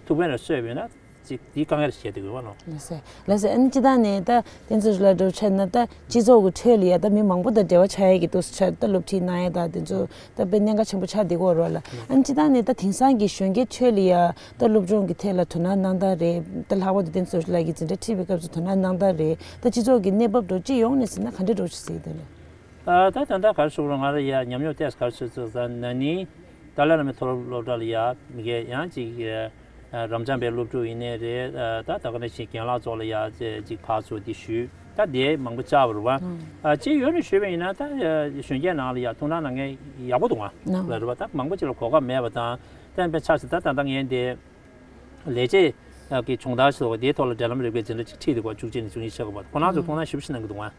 ཐུགས་ཕན་རེ་གསོས་པ་ཡིན་ན་ ཅིག་དེའི་དཀའ་ངལ་བཤད་དེ་དགོས་པ་ནོ། ལགས་སེ། ལགས་སེ། ཨ་ནི་སྤྱིར་བཏང་ནས་ད་དེ་ཚོ་ལ་འགྲོ་ཆ་ན་ད་སྤྱི་ཚོགས་ཀྱི་ཁྲོད་ལ་ཡ་ད་མི་མང་པོ་དང་འབྲེལ་བ་ཆགས་ཡ་གི་འདུག་ཆ་ད་སློབ་ཁྲིད་གནང་ཡ་ད་དེ་ཚོ་ད་དཔེ་གནད་འགག་ཆེན་པོ་ཆགས་བསྡད་ཀྱི་ཡོད་རེད་བ་ལ། ཨ་ནི་སྤྱིར་བཏང་ནས་ད་དེང་སང་གི་གཞོན་སྐྱེས་ཁྲོད་ལ་ཡ་ད་སློབ་སྦྱོང་གི་ཐད་ལ་དོ་སྣང་གནང་སྟངས་རེད། ད་ལྷག་པར་དུ་དེ་ཚོ་ལ་གི་འཛིན་གྲྭ་ཁྲིད་པའི་སྐབས་སུ་དོ་སྣང་གནང་སྟངས་རེད། ད་སྤྱི་ཚོགས་ཀྱི་གནས་བབ་འགྲོ་སྤྱི་ཡོངས་ནས་ཟེར་ན་ག་འདྲ་འགྲོ་ཆོག་ཟེར་གྱི་འདུག་ལགས། ཨ་ད་ད་ལྟ་ག་རེ་ཞུ་དགོས་རེད། ང་རང་ཡ་ཉམས་མྱོང་ཏོག་ཙམ་ག་རེ་ཞུ་ཚུལ་ཟེར་ན་ནི། ཏཱ་ལའི་བླ་མའི་མཐོ་སློབ་སློབ་གྲྭ་ལ་ཡ་མི་སྒེར་ཡང་ཅིག་ཨ་རབ་འབྱམས་པའི་སློབ་ཕྲུག་ཡིན་ནའི་རེད། ཨ་ད་ད་ག་ནང་བཞིན་རྒན་ལགས་ཚོ་ལ་ཡ་ཅིག་ཕར་ཚུར་འདི་ཞུས། ད་དེ་མང་པོ་བཅར་བ་རེད་བ། ཨ་སྤྱི་ཡོངས་ནས་ཞུས་པ་ཡིན་ན་ད་གཞོན་སྐྱེས་ནང་ལ་ཡ་ཐུགས་སྣང་གནང་མཁན་ཡག་པོ་འདུག་ཨ། ལགས་རེད་བ། ད་མང་པོ་ཅིག་ལ་གོ་སྐབས་མེད་པ་དང་། ད་དཔེ་ཆ་ཞིག་ད་ད་ལྟ་ངས་འདི། ལས་བྱེད་ཀྱི་སྦྱོང་བརྡར་ཞུ་བ་དེའི་ཐོག་ལ་འབྲེལ་ལམ་རིག་པའི་འཛིན་གྲྭ་གཅིག་ཁྲིད་དེ་གོ་བཅུ་གཅིག་ནས་བཅུ་གཉིས་ཆགས་པ། ཁོ་རང་ཚོ་ཐུགས་སྣང་ཞེ་པོ་ཞིག་གནང་གི་འདུག་ཨ།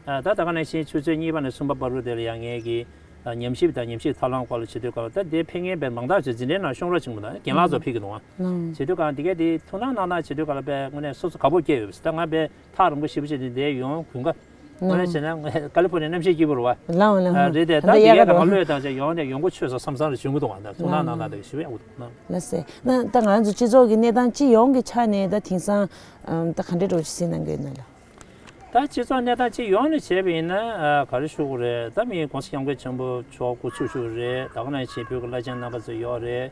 ཨ་ད་ད་ག་ནང་བཞིན་ཆུ་ཚོད་གཉིས་པ་ནས་གསུམ་པ་བར་དུ་དེ་ལ་ཡང་ངས་ཀྱི་ཨ་ཉམས་ཞིབ་དང་ཉམས་ཞིབ་ཐབས་ལམ་སྐོར་ལ་བྱེད་དུས་སྐབས་ལ་ད་དེ་ཕེབས་མཁན་པའི་མང་དག་ཅིག་འཛིན་གྲྭའི་ནང་གཤོང་རོགས་བྱེད་མི་འདུག་རྒན་ལགས་ཚོ་ཕེབས་ཀྱི་འདུག་ཨ། བྱེད་དུས་གང་དེ་གས་དེ་ཐུགས་སྣང་གནང་སྟངས་བྱེད་དུས་སྐབས་ལ་དཔེ་དངོས་གནས་སོ་སོ་དགའ་པོ་སྐྱེས་ཡོད་པ་ཞིག་ད་ང་དཔེ་ཐག་རིང་པོ་ཞེ་པོ་ཅིག་ནས་འདིར་ཡོང་དགོས་ཀ། ང་ལ་བྱས་ན་ཀ་ལི་ཕོར་ནི་གནམ་གཤིས་སྐྱིད་པོ་རེད་བ། ལའོ་ལའོ། ཨ་རེད་དེ་ད་ད་ཡ་དེ་ག་ག་རང་བློས་བཏང་བྱས་ཡོང་ནས་ཡོང་གི་ཆོག་ས་བསམ་བསམ་རེ་བྱུང་གི་འདུག་ཨ། ད་ཐུགས་སྣང་གནང་སྟངས་དེ་ཞུ་ཡག་པོ་འདུག་ཨ། ལགས་སེ། ན་ད་ང་ཚོ་སྤྱི་ཚོགས་ཀྱི་གནས་སྟངས་སྤྱི་ཡོངས་ཀྱི་ཆ་ནས་ད་དེང་སང་ཨམ་ད་ག་འདྲ་འགྲོ་ཅིག་གཟིགས་གནང་གི་ཡོད་ན་ལགས། ད་སྤྱི་ཚོགས་གནས་སྟངས་སྤྱི་ཡོངས་ནས་བྱས་པ་ཡིན་ན་ཨ་ག་རེ་ཞུ་དགོས་རེད། ད་མི་༸གོང་ས་༸སྐྱབས་མགོན་ཆེན་པོ་མཆོག་སྐུ་ཚེགས་ཞུ་རེད། ད་ག་ནང་བཞིན་བོད་ཀྱི་བླ་ཆེན་རྣམ་པ་ཚོ་ཡོད་རེད།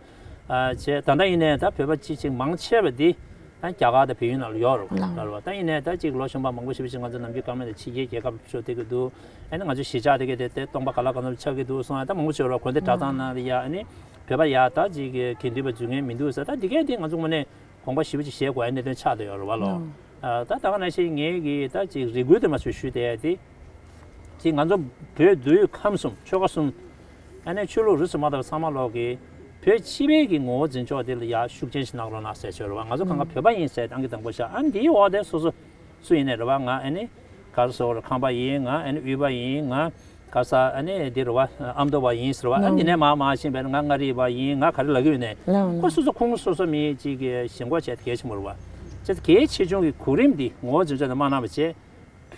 ཨ་བྱས་ད་ལྟ་ཡིན་ནའི་ད་བོད་པ་སྤྱི་གཅིག་མང་ཆེ་བ་འདི་ཨ་རྒྱ་གར་དང་བལ་ཡུལ་ནང་ལ་ཡོད་རེད་བ། ལགས་རེད་བ། ད་ཡིན་ནའི་ད་ཅིག་ལོ་གཞོན་པ་མང་པོ་ཞེ་པོ་ཅིག་ང་ཚོ་ནམ་རྒྱུན་བཀའ་མོལ་དང་ཕྱི་རྒྱལ་རྒྱལ་ཁབ་ཕྱོགས་བསྡད་ཀྱི་འདུག་ཨ་ནི་ང་ཚོ་གཞིས་ཆགས་དེ་གའི་དེ་དེ་སྟོང་པ་ག་ལ་ག་ཚོད་ཆགས་ཀྱི་འདུག་གསུངས། ཨ་ད་མང་པོ་ཞིག་ཡོད་རེད་བ། དགོན་སྡེ་གྲྭ་ཚང་ནང་ལ་ཡ་ཨ་ནི་བོད་པ་ཡ་ད་ཅིག་གི་དགེ་འདུན་པ་འཛུལ་མཁན་མི་འདུག་ཟེར། ད་འདི་གའི་དེ་ང་ཚོ་དངོས་གནས་དགོངས་པ་ཞེ་པོ་ཅིག་བཞེས་དགོས་ཡ་གནད་དོན་ཆགས་བསྡད་ཡོད་རེད་བ་ལོ། ལགས། ཨ་ད་ད་ག་ནང་བཞིན་ངེད་ཀྱིས་ད་ཅིག་རེ་སྐུལ་དེ་མ་ཞུ་ཞུས་བསྡད་ཡ་དེ། ཅིག་ང་ཚོ་བོད་འདུལ་ཁམས་གསུམ་ཆོལ་ཁ་གསུམ། ཨ་ནི་ཆོས་ལུགས་རིས་སུ་མ་ཐོབ་པ་ཚང་མ་ལོག་གི་བོད་སྤྱི་པའི་གི་ངོ་བོ་འཛིན་ཕྱོགས་དེ་ལ་ཡ་ཤུགས་རྐྱེན་ཞིག་གནང་རོགས་གནང་ཟེར་བྱས་རེད་བ། ང་ཚོ་གང་ག་བོད་པ་ཡིན་ཟེར་ཏང་གི་དང་པོ་ཤ། ཨ་འདིའི་འོག་དེ་སོ་སོ་སུ་ཡིན་ནའི་རེད་བ། ང་ཨ་ནི་ག་རེ་ཟེར་དགོས་རེད། ཁམས་པ་ཡིན། ང་ཨ་ནི་དབུས་པ་ཡིན། ང་ག་ས་ཨ་ནི་འདི་རེད་བ། ཨ་མདོ་པ་ཡིན་ཟེར་བ། ཨ་འདི་ནས་མར་མར་ཕྱིན་པས་ང་མངའ་རིས་པ་ཡིན། ང་ག་རེ་ལབ་ཀྱི་ཡོད་ནའི་ཁོ་སོ་སོ་ཁོང་སོ་སོ་མི་གཅིག་གི་ཞེན་ཁོག་བྱས་ཏེ་གལ་ཆེན་པོ་རེད་བ། བྱས་ཙང་གལ་ཆེ་ཆུང་གི་གོ་རིམ་འདི་ངོ་བོ་འཛིན་ཕྱོགས་དེ་མ་གནང་བ་བྱས།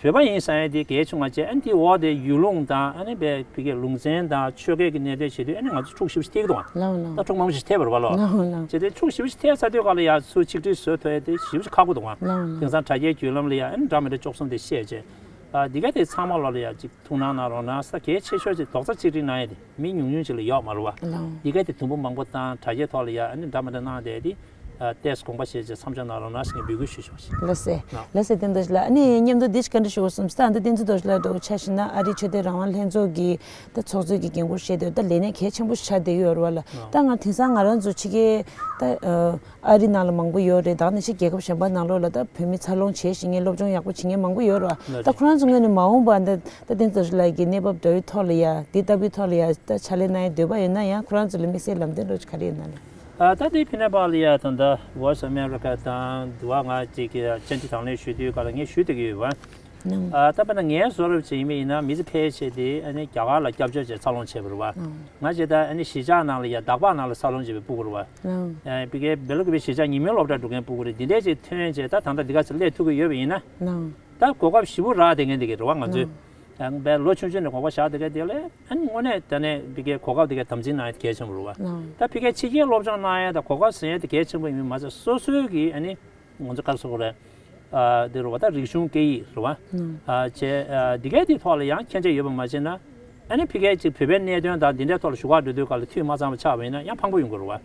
བོད་པ་ཡིན་བསམ་ཡས་དེ་གལ་ཆུང་བ་བྱས། ཨ་ནི་དེའི་འོག་དེ་ཡུལ་ལུང་དང་ཨ་ནི་བོད་ཀྱི་ལུང་ཚན་དང་ཆོལ་ཁའི་གི་གནད་དོན་བྱེད་དུས་ཨ་ནི་ང་ཚོ་འཁྲུག་ཞེ་པོ་ཞིག་ཐེབས་ཀྱི་འདུག་ཨ། ལགས་ལགས། ད་འཁྲུག་མང་པོ་ཞིག་ཐེབས་པ་རེད་བ་ལོ། ལགས་ལགས། བྱས་ཏེ་འཁྲུག་ཞེ་པོ་ཞིག་ཐེབས་ཚར་དུས་ག་ལ་ཡ་ཚུར་ཆིག་སྒྲིལ་བཟོ་ཐུབ་ཡས་དེ་ཞེ་པོ་ཞིག་ཁག་པོ་འདུག་ཨ། ལགས་ལགས། དེང་སང་དྲ་རྒྱའི་བརྒྱུད་ལམ་ལ་ཡ་ཨ་ནི་འདྲ་མི་འདྲ་བཅུ་གསུམ་དེ་བཤད་བྱས། ཨ་འདི་ག་དེ་ཚང་མ་ལོག་ལ་ཡ་ཅིག་ཐུགས་སྣང་གནང་རོགས་གནང་ཟེར། གལ་ཆེ་ཤོས་ཅིག་རྡོག་རྩ་གཅིག་སྒྲིལ་གནང་ཡས་དེ་མི་ཉུང་ཉུང་ཅིག་ལ་ཡོད་མ་རེད་བ། ལགས། འདི་ག་དེ་དུམ་བུ་མང་པོ་བཏང་དྲ་རྒྱའི་ཐོག་ལ་ཡ་ཨ་ནི་འདྲ་མི་འདྲ་གནང་བསྡད་དེ། ཨ་ཏེས་དགོངས་པ་བཞེས་བྱས་མཚམས་འཇོག་གནང་རོགས་གནང་ཟེར་ནས་འབོད་སྐུལ་ཞུ་ཆོག་ཞིག་ལགས་སེ། ལགས། ལགས་སེ། བསྟན་དོན་ལགས། ཨ་ནི་མཉམ་དུ་འདི་ཞིག་བཀའ་འདྲི་ཞུ་དགོས་བསམ་སྟེ། ཨ་ནི་བསྟན་འཛིན་རྡོ་རྗེ་ལགས་འདྲ་བོ་ཆ་བཞག་ན་ཨ་རིའི་ཆོས་དད་རང་དབང་ལྷན་ཚོགས་ཀྱི་ད་ཚོགས་གཙོ་གི་འགན་འཁུར་བཞེས་དེ་ད་ལས་གནས་གལ་ཆེན་པོ་ཞིག་ཆགས་བསྡད་ཀྱི་ཡོད་རེད་བ་ལ། ད་ང་དེང་སང་ང་རང་ཚོ་ཕྱི་རྒྱལ་ད་ཨ་རི་ནང་ལ་མང་པོ་ཡོད་རེད། ད་ནི་ཕྱི་རྒྱལ་ཁབ་གཞན་པ་ནང་ལོགས་ལ་ད་བོད་མི་འཚར་ལོངས་བྱེད་བཞིན་མཁན་སློབ་སྦྱོང་ཡག་པོ་བྱེད་མཁན་མང་པོ་ཡོད་རེད་བ། ད་ཁོ་རང་ཚོ་ངོས་ནས་མ་འོངས་པ་ད་ད་བསྟན་འཛིན་རྡོ་རྗེ་ལགས་ཀྱི་གནས་བབ་འདྲ་བོའི་ཐོག་ལ་ཡ་འདི་ལྟ་བུའི་ཐོག་ལ་ཡ་ད་ཕྱག་ལས་གནང་ཡ་འདོད་པ་ཡོད་ན་ཡང་ཁོ་རང་ཚོ་ལ་དམིགས་བསལ་ལམ་སྟོན་འདྲ་བོ་ཅིག་ག་རེ་ཡོད་ན་ལགས། ཨ་ད་ལྟའི་ཕི་ནེ་པཱལ་ལ་ཡ་ད་ལྟ་Voice of America དང་དུ་བ་ང་ཅིག་གི་བཅར་འདྲི་དང་ལེན་ཞུ་དུས་ག་ལ་ངས་ཞུ་བསྡད་ཀྱི་ཡོད་པ། ཨ་ད་དཔེར་ན་ངའི་བཟོ་འདྲ་བྱས་ཡིན་པ་ཡིན་ན་མི་ཚེ་ཕལ་ཆེར་དེ་ཨ་ནི་རྒྱ་གར་ལ་སྐྱབས་བཅོལ་བྱས་འཚར་ལོངས་བྱས་པ་རེད་བ། ང་བྱས་ད་ཨ་ནི་གཞིས་ཆགས་ནང་ལ་ཡ་དག་པ་ནང་ལ་འཚར་ལོངས་བྱས་པའི་སྤུ་གུ་རེད་བ། ཨ་བི་གའི་བེ་ལ་ཀུ་པེ་གཞིས་ཆགས་ཉི་མའི་སློབ་གྲྭར་འགྲོ་མཁན་སྤུ་གུ་རེད། འདི་འདྲས་ཅིག་ཐོན་བྱས་ད་ད་ལྟ་འདི་ག་ཚོད་སླེབས་ཐུབ་ཀྱི་ཡོད་པ་ཡིན་ན། ད་གོ་སྐབས་ཞེ་པོ་རག་བསྡད་མཁན་དེ་ག་རེད་བ། ང་ཚོས་ཡང་བའི་ལོ་ཆུང་ཆུང་ནས་གོ་སྐབས་བཞག་བསྡད་མཁན་དེ་ལ་ཨ་ནི་དངོས་གནས་ད་ནས་བི་གའི་གོ་སྐབས་དེ་ག་དམ་འཛིན་གནང་ཡ་དེ་གལ་ཆེན་པོ་རེད་བ། ད་བི་གའི་ཕྱི་རྒྱལ་སློབ་སྦྱོང་གནང་ཡ་དང་གོ་སྐབས་ཟིན་ཡ་དེ་གལ་ཆེན་པོ་ཡིན་པ་མ་ཟད་སོ་སོའི་གི་ཨ་ནི་ང་ཚོ་ག་རེ་ཟེར་དགོས་རེད། ཨ་དེ་རེད་བ། ད་རིག་གཞུང་སྐད་ཡིག་རེད་བ། ཨ་བྱས་ཨ་འདི་གའི་དེ་ཐོག་ལ་ཡང་མཁྱེན་རྒྱ་ཡོད་པ་མ་བྱས་ན་ཨ་ནི་བི་གའི་ཅིག་བོད་པའི་གནད་དོན་དང་འདི་འདྲའི་ཐོག་ལ་ཞུ་ག་འགྲོ་དུས་ག་ལ་འཐུས་མ་ཚང་བ་ཆགས་པ་ཡིན་ན་ཡང་ཕངས་པོ་ཡོང་གི་རེད་བ།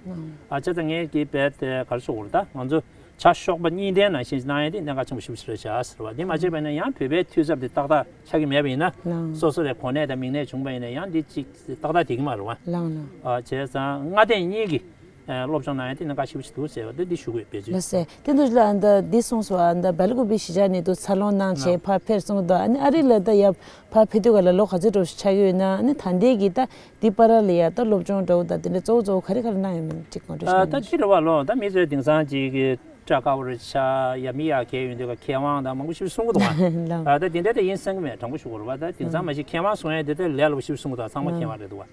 ཨ་བྱས་ཙང་ངས་གི་བས་དེ་ག་རེ་ཟེར་དགོས་རེད། ད་ང་ཚོ་བྱ་གཤོག་པ་གཉིས་ལྡན་ནང་བཞིན་གནང་ཡ་དེ་གནད་འགག་ཆེན་པོ་ཞེ་པོ་ཞིག་རེད་བྱ་ཟེར་བ། དེ་མ་བྱས་པ་ཡིན་ན་ཡང་བོད་པའི་འཐུས་ཚབ་དེ་ཏག་ཏག་ཆགས་ཀྱི་མེད་པ་ཡིན་ན། ལགས། སོ་སོ་རེ་གོ་གནས་དང་མིང་གནས་བྱུང་བ་ཡིན་ན་ཡང་འདི་གཅིག་ཏག་ཏག་བསྡད་ཀྱི་མ་རེད་བ། ལགས་ལགས། ཨ་བྱས་ཙང་མངའ་སྡེ་གཉིས་ཀྱི་ཨ་སློབ་སྦྱོང་གནང་ཡ་དེ་གནད་འགག་ཞེ་པོ་ཞིག་འདུག་ཟེར་བ་དེ་འདི་ཞུ་དགོས་པའི་ཚུལ། ལགས་སེ། དེ་འདུག་ལ་ཨ་ད་འདི་གསུངས་སོང་། ཨ་ད་སྦེལ་ཀུ་པེ་གཞིས་ཆགས་ནས་འདུག་འཚར་ལོངས་གནང་བྱས་ལགས། ཕར་ཕེབས་སོང་འདུག་ཨ་ནི་ཨ་རི་ལ་ད་ཡ་ཕར་ཕེབས་དུས་ག་ལ་ལོ་ག་ཚོད་འགྲོ་ཞིག་ཆགས་ཀྱི་ཡོད་ན། ཨ་ནི་ད་ལྟའི་གི་ད་འདི་བར་ལ་ཡ་ད་སློབ་སྦྱོང་འདྲ་བོ་ད་དེ་འདྲ་གཙོ་བོ་གཙོ་བོ་ག་རེ་ག་རེ་གནང་ཡོད་མེད་ཅིག་གོ་འདྲི་ཞུ་ཨ་ད་ན་ལེ། དེ་རེད་བ་ལོ། ད་མི་ཚོས་དེང་སང་ཅིག་གི་སྐྲ་དཀར་པོ་རེ་ཆགས་ཡ་མི་ཡ་གས་ཡོང་དུས་ཀ་མཁས་དབང་དང་མང་པོ་ཞིག་གསུང་གི་འདུག་བ། ལགས། ཨ་ད་དེ་འདྲ་ད་ཡིན་སེམས་ཀྱི་མེད། དྲང་པོ་ཞུ་དགོས་རེད་བ། ད་དེང་སང་མ་གཞི་མཁས་དབང་གསུང་ཡ་དེ་ད་ལས་སླ་པོ་ཞིག་གསུང་གི་འདུག་ཚང་མ་མཁས་དབང་རེད་འདུག་བ།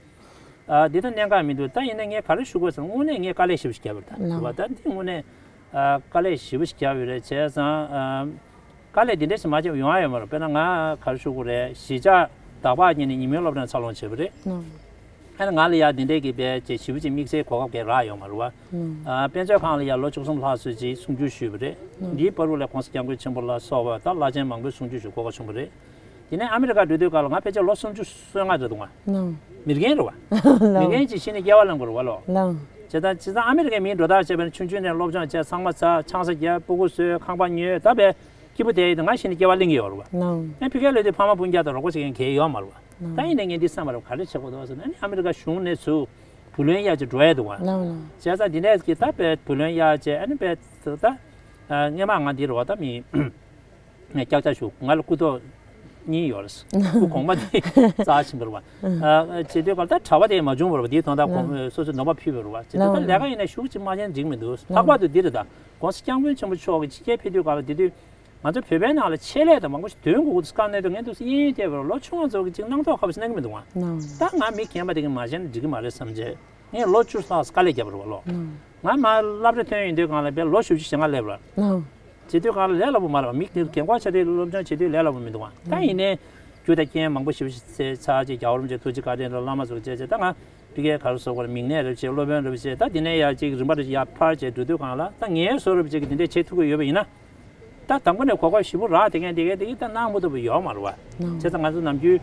ཨ་འདི་ད་གནད་འགག་མི་འདུག་ད་ཡིན་ན་ངས་ག་རེ་ཞུ་དགོས་ཟེར་ན་དངོས་གནས་ངས་དཀའ་ལས་ཞེ་པོ་ཞིག་བརྒྱབ་པ་རེད་ད། ལགས། རེད་བ། ད་འདི་དངོས་གནས་ཨ་དཀའ་ལས་ཞེ་པོ་ཞིག་བརྒྱབ་ཡོད་རེད། བྱས་ཙང་ཨ་དཀའ་ལས་འདི་འདྲ་ཞིག་མ་བརྒྱབ་ཡོང་ཡ་ཡོད་མ་རེད། དཔེར་ན་ང་ག་རེ་ཞུ་དགོས་རེད། གཞིས་ཆགས་དག་པ་ཉིད་ནས་ཉི་མའི་སློབ་གྲྭ་ནས་འཚར་ལོངས་བྱས་པ་རེད། ལགས། ཨ་ནི་ང་ལ་ཡ་འདི་འདྲའི་གི་དཔེ་ཅིག་ཞེ་པོ་ཅིག་དམིགས་བསལ་གོ་སྐབས་གང་རག་ཡོད་མ་རེད་བ། ཨ་དཔེ་མཛོད་ཁང་ལ་ཡ་ལོ་བཅུ་གསུམ་ལྷག་ཙམ་ཅིག་གསུང་སྒྱུར་ཞུས་པ་རེད། འདིའི་བར་དུ་ལ་༸གོང་ས་༸སྐྱབས་མགོན་ཆེན་པོ་ལ་སོགས་པ་དང་བླ་ཆེན་མང་པོས་གསུང་སྒྱུར་ཞུ་གོ་སྐབས་བྱུང་བ་རེད། དེ་ནས་ཨ་མི་རི་ཀ་འགྲོ་དུས་སྐབས་ལ་ང་ཕལ་ཆེར་ལོ་སུམ་ཅུ་སོ་ལྔ་རེད་འདུག་ང་། ལགས། མི་རྒན་རེད་བ། ལགས། མི་རྒན་ཅིག་ཤི་ནས་སྐྱེ་བ་ལེན་དགོས་རེད་བ་ལོ། ལགས། བྱས་ཙང་བྱས་ཙང་ཨ་མི་རི་ཀའི་མིའི་འགྲོ་སྟངས་བྱས་པ་ན་ཆུང་ཆུང་ནས་སློབ་སྦྱོང་བྱས། ཚང་མ་ཚར། ཆང་ས་བརྒྱབ། སྤུ་གུ་གསོས། ཁང་པ་ཉོས། ད་དཔེ་སྐྱིད་པོ་བསྡད་ཡོད་དུས་ང་ཤི་ནས་སྐྱེ་བ་ལེན་གྱི་ཡོད་རེད་བ། ལགས། ཨ་ཕ་གིར་སླེབས་དུས་ཕ་མ་སྤུན་ཀྱག་དང་རོགས་པ་བྱེད་མཁན་གང་ཡང་ཡོད་མ་རེད་བ། ད་ཡིན་ནའི་ངས་འདི་བསམ་པ་རེད། ག་རེ་བྱེད་དགོས་འདུག་ཟེར་ན། ཨ་ནི་ཨ་མི་རི་ཀ་གཞུང་ནས་ཚུར་བུ་ལོན་གཡར་བྱས་འགྲོ་ཡས་འདུག་བ། ལགས་ལགས། བྱས་ཙང་འདི་ནས་ཀྱི་ད་དཔེ་བུ་ལོན་གཡར་བྱས། ཨ་ནི་དཔེ་ད་སྔས་མ་ང་འདི་རེད་བ། ད་མི་ངས་ཀྱག་ཀྱག་ཞུ། ང་ལ་སྐུ་ཐོག་གཉིས་ཡོད་རེད། སྐུ་གོང་མ་དེ་རྩ་ཆེན་པོ་རེད་བ། ཨ་བྱེད་དུས་སྐབས་ད་གྲྭ་པ་དེ་མ་བྱུང་བ་རེད་བ། དེའི་དོན་དག་གོང་སོ་སོས་ནོར་བ་ཕུལ་བ་རེད་བ། བྱེད་དུས་ད་ལས་ཀ་ཡིན་ན་ཤུགས་ཅིག་མ་བྱས་ན་འགྲིག་མི་འདུག། ལྷག་པར་དུ་འདི་རེད། ད་༸གོང་ས་༸སྐྱབས་མགོན་ཆེན་པོ་མཆོག་གིས་ཕྱི་རྒྱལ་ཕེབས་དུས་སྐབས་ལ་དེ་དུས། ང་ཚོ་བོད་པའི་ནང་ལ་ཆེད་ལས་དང་མང་པོ་ཞིག་འདོན་དགོས་ཀྱི་འདུག་དཀའ་གནད་དུ་ངས་འདུག་སེ་གཡས་གཡོན་བལྟས་པ་རེད། ལོ་ཆུང་བ་ཚོ་གི་ཅིག་སྣང་དོགས་ཁ་པོ་ཞིག་གནང་གི་མི་འདུག་ཨ། ད་ང་མི་རྒན་པ་དེ་གིས་མ་བྱས་ན་འགྲིག་གི་མ་རེད་བསམ་བྱས། ངས་ལོ་བཅུ་ལྷག་དཀའ་ལས་བརྒྱབ་པ་རེད་བ་ལོ། ང་མར་སློབ་གྲྭ་ཐོན་ཡོང་དུས་སྒང་ལ་དཔེ་ལོ་བཞི་བཅུ་ཞེ་ལྔ་སླེབས་རེད། བྱེད་དུས་སྒང་ལ་ལས་སླ་པོ་མ་རེད་བ། མི་དེ་རྒན་གོག་ཆགས་དུས་སློབ་སྦྱོང་བྱེད་དུས་ལས་སླ་པོ་མི་འདུག་ཨ། ད་ཡིན་ནའི་རྒྱུ་དང་རྐྱེན་མང་པོ་ཞེ་པོ་ཞིག་ཚར་བྱས། རྒྱལ་བ་རིན་པོ་ཆེ་ཐུགས་རྗེ་བཀའ་དྲིན་དང་བླ་མ་ཚོ་བྱས་བྱས། ད་ང་ཕ་གིར་ག་རེ་ཟེར་དགོས་རེད། མིང་གནས་རེད་བྱས། སློབ་དཔོན་རེད་བྱས། ད་དེ་ནས་ཡར་ཅིག་རིམ་པ་རེ་ཡར་འཕར་བྱས་འགྲོ་དུས་སྒང་ལ་ད་ངའི་བཟོ་འདྲ་བྱས་ཀྱི་དེ་འདྲས་བྱེད་ཐུབ་ཀྱི་ཡོད་པ་ཡིན་ན། ད་དང་པོ་ནས་གོ་སྐབས་ཞེ་པོ་རག་བསྡད་མཁན་དེ་གས་དེ་གིས་ད་གནང་མི་ཐུབ་པ་ཡོད་མ་རེད་བ། བྱས་ཙང་ང་ཚོ་ནམ་རྒྱུན་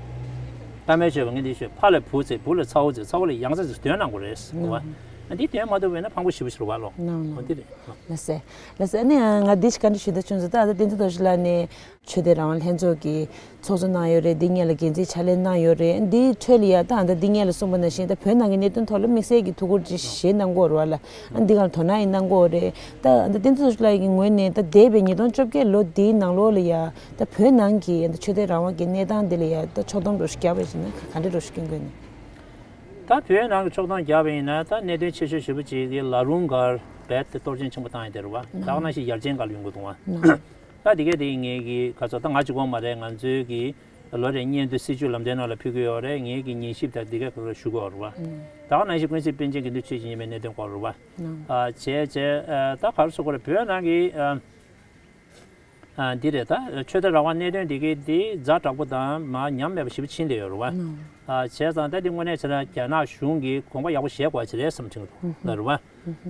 བཀའ་མོལ་བྱས་པ་ངས་འདི་ཞུ། ཕ་ལ་བུ་བརྩེ། བུ་ལ་ཚ་བོ་བརྩེ། ཚ་བོ་ལ་ཡང་ཚ་བརྩེ་འདོན་གནང་དགོས་རེད་ཟེར་བ། ཨ་འདི་འདོན་མ་ཐུབ་པ་ཡིན་ན་ཕངས་པོ་ཞེ་པོ་ཞིག་རེད་བ་ལོ། འོ་འདི་རེད། ལགས་སེ། ལགས་སེ། ཨ་ནི་ང་འདི་ཞིག་བཀའ་འདྲི་ཞུ་འདོད་བྱུང་ཟེར། ད་ད་བསྟན་འཛིན་རྡོ་རྗེ་ལགས་ནས་ཆོས་དད་རང་དབང་ལྷན་ཚོགས་ཀྱི་ཚོགས་གཙོ་གནང་ཡོད་རེད། འདི་སྔོན་ལ་འགན་འཛིན་ཕྱག་ལས་གནང་ཡོད་རེད། འདིའི་འཕྲོ་ལ་ཡ་ད་ད་འདི་སྔོན་ལ་གསུངས་པ་ནང་བཞིན་ད་བོད་ནང་གི་གནད་དོན་ཐོག་ལ་དམིགས་བསལ་གྱི་ཐུགས་ཁུར་ཅིག་བཞེས་གནང་གི་ཡོད་རེད་བ་ལ། ཨ་འདི་ག་ལ་དོ་སྣང་ཡང་གནང་གི་ཡོད་རེད། ད་ད་བསྟན་འཛིན་རྡོ་རྗེ་ལགས་ཀྱི་ངོས་ནས་ད་འདས་པའི་ཉིས་སྟོང་བཅོ་བརྒྱད་ལོ་འདིའི་ནང་ལོགས་ལ་ཡ་ད་བོད་ནང་གི་ད་ཆོས་དད་རང་དབང་གི་གནས་སྟངས་འདི་ལ་ཡ་ད་ཕྱོགས་སྡོམ་འདྲ་ཞིག་བརྒྱབ་པ་ཡིན་ན་ག་འདྲ་འདྲ་ཞིག་སྐྱོན་དགོས་ནས། ད་བོད་ནང་གི་ཕྱོགས་སྡོམ་བརྒྱབ་པ་ཡིན་ན་ད་གནད་དོན་ཆེ་ཤོས་ཞེ་པོ་ཅིག་གི་ལ་རུང་སྒར་རྦད་དེ་གཏོར་སྐྱོན་ཆེན་པོ་བཏང་ཡོད་དེ་རེད་བ། ད་ག་ནང་བཞིན་ཡར་ཆེན་སྒར་ལ་ཡོང་གི་འདུག་བ། ད་དེ་གས་དེ་ངེད་ཀྱི་ག་ཚོད་ད་ང་གཅིག་པོ་མ་རེད། ང་ཚོའི་གི་ལོ་རེ་སྙན་ཐོའི་སྲིད་བྱུས་ལམ་སྟོན་ནང་ལ་ཕུལ་གྱི་ཡོད་རེད། ངེད་ཀྱི་ཉན་ཞིབ་དང་འདི་ག་ག་རེ་ཞུ་དགོས་རེད་བ། ད་ག་ནང་བཞིན་ཀུན་གཟིགས་པཎ་ཆེན་དགེ་འདུན་ཆོས་ཀྱི་ཉི་མའི་གནད་དོན་སྐོར་རེད་བ། ཨ་བྱས་བྱས་ཨ་ད་ག་རེ་ཟེར་དགོས་རེད། བོད་ནང་གི་ཨ་ཨ་འདི་རེད། ད་ཆོས་དད་རང་དབང་གནད་དོན་འདི་གའི་འདི་ཛ་དྲག་པོ་དང་མར་ཉམས་མེད་པ་ཞེ་པོ་ཕྱིན་བསྡད་ཡོད་རེད་བ། ཨ་བྱས་ཙང་ད་འདི་དངོས་གནས་བྱས་ན་རྒྱ་ནག་གཞུང་གིས་དགོངས་པ་ཡག་པོ་བཞེས་དགོས་ཀྱི་རེད་བསམ་དྲན་གྱི་འདུག་ལ་རེད་བ།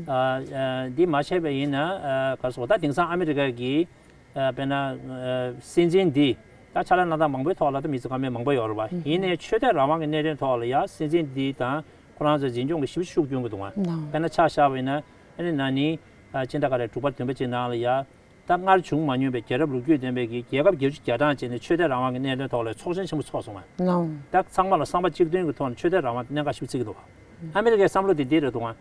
ཨ་ཨ་འདི་མ་བྱས་པ་ཡིན་ན་ཨ་ག་རེ་ཟེར་དགོས། ད་དེང་སང་ཨ་མི་རི་ཀ་གི་ཨ་དཔེར་ན་ཨ་སྲིད་འཛིན་འདི་ད་ཕྱག་ལས་གནང་སྟངས་མང་པོའི་ཐོག་ལ་ད་མི་ཚེ་བཀའ་མོལ་མང་པོ་ཡོད་རེད་བ། ཡིན་ནའི་ཆོས་དད་རང་དབང་གི་གནད་དོན་ཐོག་ལ་ཡ་སྲིད་འཛིན་འདི་དང་ཁོ་རང་ཚོའི་འཛིན་སྐྱོང་གི་ཞིབ་ཤུགས་སྐྱོན་གྱི་འདུག་བ། དཔེར་ན་ཆ་བཞག་པ་ཡིན་ན་ཨ་ནི་ན་ནིང་ཨ་སྤྱི་ཟླ་ག་རེ་དྲུག་པ་བདུན་པ་ཅིག་ནང་ལ་ཡ་ད་སྔར་བྱུང་མ་མྱོང་པའི་རྒྱལ་རབས་ལོ་རྒྱུས་ལྡན་པའི་གི་རྒྱལ་ཁབ་བརྒྱད་ཅུ་གྱ་གྲངས་བྱས་ནས་ཆོས་དད་རང་དབང་གི་གནད་དོན་ཐོག་ལ་ཚོགས་ཆེན་ཆེན་པོ་ཚོགས་སོང་བ། ད་ཚང་མ་ལ་བསམ་པ་གཅིག་མཐུན་གྱི་ཐོག་ནས་ཆོས་དད་རང་དབང་གནད་འགག་ཞིག་བརྩི་གི་འདུག་བ། ཨ་མི་རི་ཀའི་བསམ་བློ་དེ་འདི་རེད་འདུག་བ།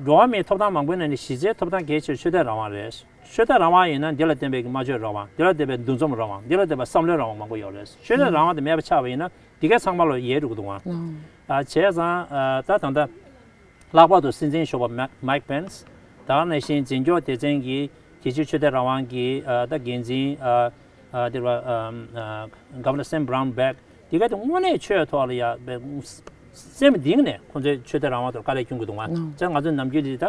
འགྲོ་བ་མིའི་ཐོབ་ཐང་མང་པོའི་ནང་ནས་གཞི་རྩའི་ཐོབ་ཐང་གལ་ཆེ་ཆོས་དད་རང་དབང་རེད། ཆོས་དད་རང་དབང་ཡིན་ན་འདི་ལ་བརྟེན་པའི་སྨྲ་བརྗོད་རང་དབང་། འདི་ལ་བརྟེན་པའི་འདུ་འཛོམས་རང་དབང་། འདི་ལ་བརྟེན་པའི་བསམ་བློའི་རང་དབང་མང་པོ་ཡོད་རེད། ཆོས་དད་རང་དབང་དེ་མེད་པ་ཆགས་པ་ཡིན་ན་འདི་གའི་ཚང་མ་ལ་ཡལ་འགྲོ་གི་འདུག་ཨང་། ཨ་བྱས་ཙང་ཨ་ད་ད་ལྟ་ལྷག་པར་དུ་སྲིད་འཛིན་གཞོན་པ་མེག་མེག་པེན་སི། ད་ག་ནང་བཞིན་འཛིན་སྐྱོང་སྡེ་ཚན་གྱི་རྒྱལ་སྤྱིའི་ཆོས་དད་རང་དབང་གི་ཨ་ད་འགན་འཛིན་ཨ་ཨ་དེ་རེད་བ། ཨ་ཨ་Governor Sam Brownback། འདི་ག་དེ་དངོས་གནས་ཆོས་ཐོག་ལ་ཡ་སེམས་གཏིང་ནས་ཁོང་ཚོའི་ཆོས་དད་རང་དབང་ཐོག་དཀའ་ལས་སྐྱོན་གྱི་འདུག་ཨང་། ཨང་། ཅེས་ང་ཚོ་ནམ་རྒྱུན་འདི་ད་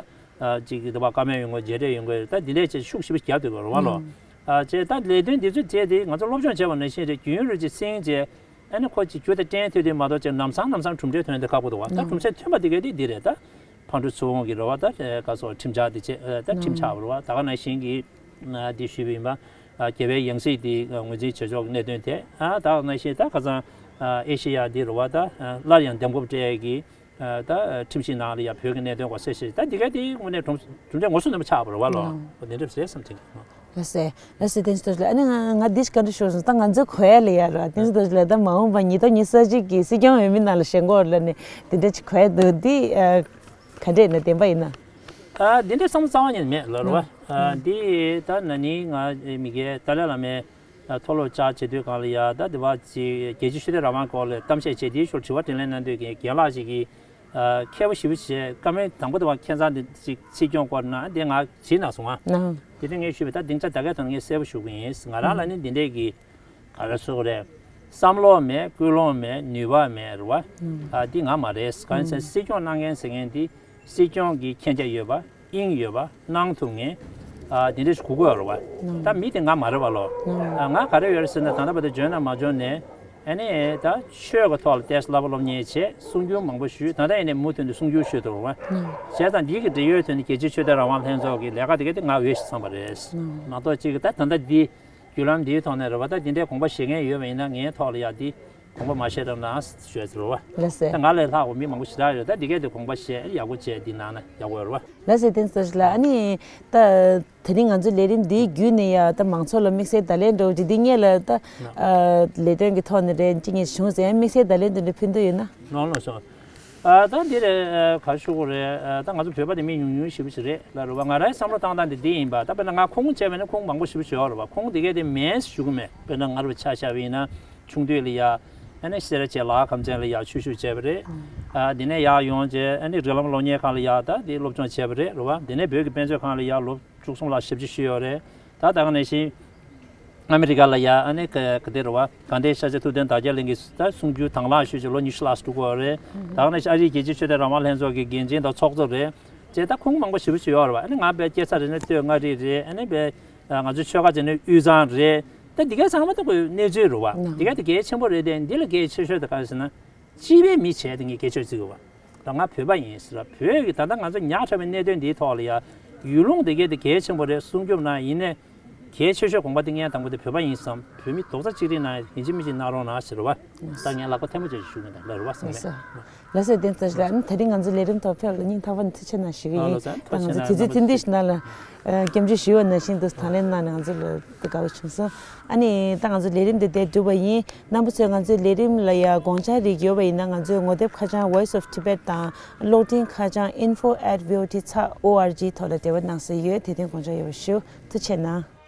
ཅིག་གི་དེ་བ་བཀའ་མོལ་ཡོང་གི་མཇལ་འཕྲད་ཡོང་གི་ད་འདི་ལས་ཅིག་ཤུགས་ཞེ་པོ་རྒྱབ་བསྡད་ཡོད་རེད་བ་ལོ། ཨང་། ཨ་ཅེས་ད་ལས་དོན་འདི་ཚོ་བྱས་ཏེ་ང་ཚོ་སློབ་སྦྱོང་བྱས་པ་ནང་བཞིན་རེད། རྒྱུན་རིང་ཅིག་སེང་བྱས། ཨ་ནི་ཁོ་ཅིག་རྒྱུ་དང་རྐྱེན་ཐོན་དུས་མ་གཏོགས་ཅིག་ལམ་སང་ལམ་སང་གྲུབ་འབྲས་ཐོན་དེ་ཁག་པོ་འདུག་བ། ད་གྲུབ་འབྲས་ཐོན་པ་དེ་ག་དེ་འདི་རེད། ད་ཕར་འགྲོ་ཚུར་འོང་གི་རེད་བ། ད་ག་སོགས་ཁྲིམས་འཆར་དེ་བྱས་ད་ཁྲིམས་ཆགས་པ་རེད་བ། ད་ག་ནང་བཞིན་གྱི་འདི་ཞུས་པ་ཡིན་པ། རྒྱལ་བའི་ཡང་སྲིད་དེ་ངོས་འཛིན་བྱེད་ཕྱོགས་ཀྱི་གནད་དོན་དེ། ད་ག་ནང་བཞིན་ད་ཁ་སང་ཨེ་ཤེ་ཡ་འདི་རེད་བ། ད་སླར་ཡང་འདེམས་བསྐོ་སྤྲད་ཡས་ཀྱི་ད་ཁྲིམས་ཞིབ་ནང་ལ་ཡ་བོད་ཀྱི་གནད་དོན་སྐོར་གསལ་བཤད། ད་འདི་ག་དེ་དངོས་གནས་གྲུབ་འབྲས་ངོ་སོ་ནོར་བ་ཆགས་པ་རེད་བ་ལོ། འོ་དེ་འདྲ་རེད་བསམ་དྲན་གྱི། ལགས་སེ། ལགས་སེ། བསྟན་འཛིན་རྡོ་རྗེ་ལགས། ཨ་ནི་ང་ང་འདི་ཞིག་བཀའ་འདྲི་ཞུ་སོང་། ད་ང་ཚོའི་གོ་ཡ་ལ་ཡ་ར་བསྟན་འཛིན་རྡོ་རྗེ་ལགས་ད་མ་འོངས་པ་ཉིས་སྟོང་ཉི་ཤུ་རྩ་གཅིག་གི་སྲིད་སྐྱོང་འོས་མི་ནང་ལ་ཞེན་གོ་ལ་ནི་འདི་འདྲ་ཅིག་གོ་ཡ་འདུག་འདི་ག་འདྲས་ན་བདེན་པ་ཡིན་ན། ཨ་འདི་འདྲ་བསམ་བློ་རྩ་བ་ཉིད་མེད་ལ་ར་བ། ཨ་འདི་ད་ན་ནིང་ང་མི་རྒན་ཏཱ་ལའི་བླ་མའི་མཐོ་སློབ་བཅར་བྱེད་དུས་སྒང་ལ་ཡ་ད་འདི་བ་ཅིག་རྒྱལ་སྤྱིའི་ཆོས་དད་རང་དབང་སྐོར་ལ་གཏམ་བཤད་བྱས། དེའི་ཞོར་དྲི་བ་དྲིས་ལན་གནང་དུས་ཀྱི་རྒན་ལགས་ཤིག་གིས། ཨ་མཁས་པོ་ཞེ་པོ་བྱས། བཀའ་མོལ་དང་པོ་དེ་བ་ཁྱེད་ཚང་འདི་ཅིག་སྲིད་སྐྱོང་སྐོར་ན་འདི་ང་བྱིན་ན་སོང་ཨ། ཨང་། དེ་དུས་ངས་ཞུས་པ་ད་སྡིངས་ཆ་ད་གའི་ཐོག་ནས་ངས་གསལ་པོ་ཞུ་གི་ཡིན། ང་རང་ལ་ནི་འདི་འདྲས་ཀྱི་ག་རེ་ཟེར་དགོས་རེད། བསམ་བློ་མེད། ཀུན་སློང་མེད། ནུས་པ་མེད་རེད་བ། ཨ་འདི་ང་མ་རེད། གང་ཡིན་ཟེར་ན་སྲིད་སྐྱོང་གནང་མཁན་ཟེར་མཁན་འདི་སྲིད་སྐྱོང་གི་མཁྱེན་རྒྱ་ཡོད་པ། དབྱིངས་ཡོད་པ། གནང་ཐུབ་མཁན། ཨ་འདི་འདྲས་ཞིག་དགོས་ཀྱི་ཡོད་རེད་བ། ད་མི་དེ་ང་མ་རེད་བ་ལོ། ཨ་ང་ག་རེ་ཡོད་རེད་ཟེར་ན་ད་ལྟ་བར་དུ་འཇོན་ན་མ་འཇོན་ནས། ཨ་ནི་ད་ཆོས་ཀྱི་ཐོག་ལ་ཏོག་ཙམ་བསླབ་པ་སློབ་གཉེར་བྱས། གསུང་སྒྱུར་མང་པོ་ཞུས། ད་ལྟ་ཡིན་ནའི་མུ་མཐུད་དུ་གསུང་སྒྱུར་ཞུས་འདུག་བ། བྱས་ཙང་འདི་གི་འབྲེལ་ཡོད་དོན་ནི་རྒྱལ་སྤྱིའི་ཆོས་དད་རང་དབང་ལྷན་ཚོགས་ཀྱི་ལས་ཀ་དེ་ག་དེ་ང་འོས་ཤིག་ཚང་པ་རེད། མ་གཏོགས་གཅིག་གི་ད་ད་ལྟ་འདི་བརྒྱུད་ལམ་འདིའི་ཐོག་ནས་རེད་བ། ད་འདི་འདྲའི་དགོངས་པ་བཞེས་མཁན་ཡོད་པ་ཡིན་ན་ངའི་ཐོག་ལ་ཡ་འདི་དགོངས་པ་མ་བཞེས་རབས་ན་ཞུས་ཟེར་བ། ལགས་སེ། ད་ང་ལས་ལྷག་པ་མི་མང་པོ་ཞེ་དྲག་ཡོད། ད་འདི་གས་དེ་དགོངས་པ་བཞེས་ཡག་པོ་བྱས་འདི་གནང་ན་ཡག་པོ་ཡོད་རེད་བ། ལགས་སེ། བསྟན་འཛིན་ལགས། ཨ་ནི་ད་དེ་རིང་ང་ཚོའི་ལས་རིམ་འདིའི་བརྒྱུད་ནས་ཡ་ད་མང་ཚོགས་ལ་དམིགས་བསལ་བརྡ་ལན་འདྲ་བོ་ཅིག་འདི་སྔོན་ལ་ད་ལས་དོན་གྱི་ཐོག་ནས་རེད་ཅིག་ངས་བྱུང་ཟེར་ཡ་དམིགས་བསལ་བརྡ་ལན་དེ་འདྲ་ཕུལ་འདོད་ཡོད་ན། ལོང་ལོང་སོང་། ཨ་ད་འདི་རེད། ཨ་ག་ཞུ་དགོས་རེད། ཨ་ད་ང་ཚོ་བོད་པ་དེ་མི་ཉུང་ཉུང་ཞེ་པོ་ཞིག་རེད་ལ་རེད་བ། ང་རའི་བསམ་བློ་བཏང་སྟངས་དེ་འདི་ཡིན་པ། ད་དཔེར་ན་ང་ཁུངས་བྱས་པ་ཡིན་ན་ཁུངས་མང་པོ་ཞེ་པོ་ཞིག་ཡོད་རེད་བ། ཁུངས་དེ་གས་དེ་མིན་ཞུ་གི་མེད། དཔེར་ན་ང་ར་བ་ཆ་བཞག་པ་ཡིན་ན་ཆུང་དུས་ལ་ཡ་ཨ་ནི་སེ་ར་བྱེས་ལ་ཁམས་ཚན་ལ་ཡ་ཆོས་ཞུགས་བྱས་པ་རེད། ཨ་དེ་ནས་ཡར་ཡོང་བྱས་ཨ་ནི་རིགས་ལམ་སློབ་གཉེར་ཁང་ལ་ཡ་ད་དེ་སློབ་སྦྱོང་བྱས་པ་རེད་རེད་བ། དེ་ནས་བོད་ཀྱི་དཔེ་མཛོད་ཁང་ལ་ཡ་ལོ་བཅུ་གསུམ་ལ་ཞབས་ཕྱི་ཞུས་ཡོད་རེད། ད་ད་ག་ནང་བཞིན་ཨ་མི་རི་ཀ་ལ་ཡ་ཨ་ནི་ག་ག་དེ་རེད་བ། དགའ་ལྡན་ཤཱཀྱ་ཐུབ་བསྟན་དར་རྒྱས་གླིང་གི་ད་གསུང་སྒྱུར་དང་བླངས་ཞུས་བྱས་ལོ་ཉི་ཤུ་ལྷག་འགྲོ་གི་ཡོད་རེད། ད་ག་ནང་བཞིན་ཨ་རིའི་རྒྱལ་སྤྱིའི་ཆོས་དད་རང་དབང་ལྷན་ཚོགས་ཀྱི་འགན་འཛིན་དང་ཚོགས་གཙོ་རེད། བྱས་ད་ཁུངས་མང་པོ་ཞེ་པོ་ཞིག་ཡོད་རེད་བ། ཨ་ནི་ང་དཔེ་སྐྱེས་ས་རེད་ན་སྟོད་མངའ་རིས་རེད། ཨ་ནི་དཔེ་ང་ཚོའི་ཆོལ་ཁ་བྱས་ན་དབུས་གཙང་རེད། ད་འདི་ག་ཚང་མ་ད་ཁོའི་གནས་ཚུལ་རེད་བ། འདི་ག་དེ་གལ་ཆེན་པོ་རེད་དེ། འདི་ལ་གལ་ཆེ་ཤོས་དེ་ག་རེ་ཟེར་ན། སྤྱི་པའི་མི་བྱས་དེ་ངས་སྐད་ཆ་བརྩི་གི་བ། ད་ང་བོད་པ་ཡིན་ཟེར་བ། བོད་ཀྱི་ད་ལྟ་ང་ཚོ་ཉག་ཕྲ་བའི་གནད་དོན་འདིའི་ཐོག་ལ་ཡ་ཡུལ་ལུང་དེ་གས་དེ་གལ་ཆེན་པོ་རེད། སྲུང་སྐྱོབ་གནང་། ཡིན་ནའི་གལ་ཆེ་ཤོས་དགོངས་པ་དེ་ངས་དང་པོ་དེ་བོད་པ་ཡིན་བསམ། བོད་མི་རྡོག་རྩ་གཅིག་སྒྲིལ་གནང་ཡིན་གཅིག་མིན་གཅིག་གནང་རོགས་གནང་ཟེར་བ། ད་ངས་ལག་པ་ཐལ་མོ་བྱས་ཞུ་གི་འདུག་ལ་རེད་བ་བསམ་ལགས་སེ། ལགས་སེ། བསྟན་འཛིན་ལགས། ཨ་ནི་དེ་རིང་ང་ཚོའི་ལས་རིམ་ཐོག་ཕེབས་ལ་སྙིང་ཐག་པ་ནས་ཐུགས་རྗེ་ཆེ་གནང་ཞུ་གི་ཡིན། ཨ་ལགས་སེ། ད་ང་ཚོ་དུས་ཚོད་ཐུང་ཐུང་ཞིག་ནང་ལ་སྐྱབས་འཇུག་ཞུས་པ་ནང་བཞིན་དུ་དང་ལེན་གནང་ནས་ང་ཚོ་ལ་དགའ་བོ་བྱུང་སོང་། ཨ་ནི་ད་ང་ཚོ་ལས་རིམ་འདི་འདིར་གྲུབ་པ་ཡིན། རྣམ་པ་ཚོས་ང་ཚོའི་ལས་རིམ་ལ་ཡ་དགོངས་འཆར་རིགས་ཡོད་པ་ཡིན་ན། ང་ཚོའི་ངོ་དེབ་ཁ་བྱང་Voice of Tibet དང་གློག་འཕྲིན་ཁ་བྱང་info at voa dot org ཐོག་ལ་འབྲེལ་བ་གནང་སྲོལ་ཡོད། དེ་དོན་དགོངས་འཆར་ཡོད་པ་ཞུ། ཐུགས་རྗེ་ཆེ་གནང་།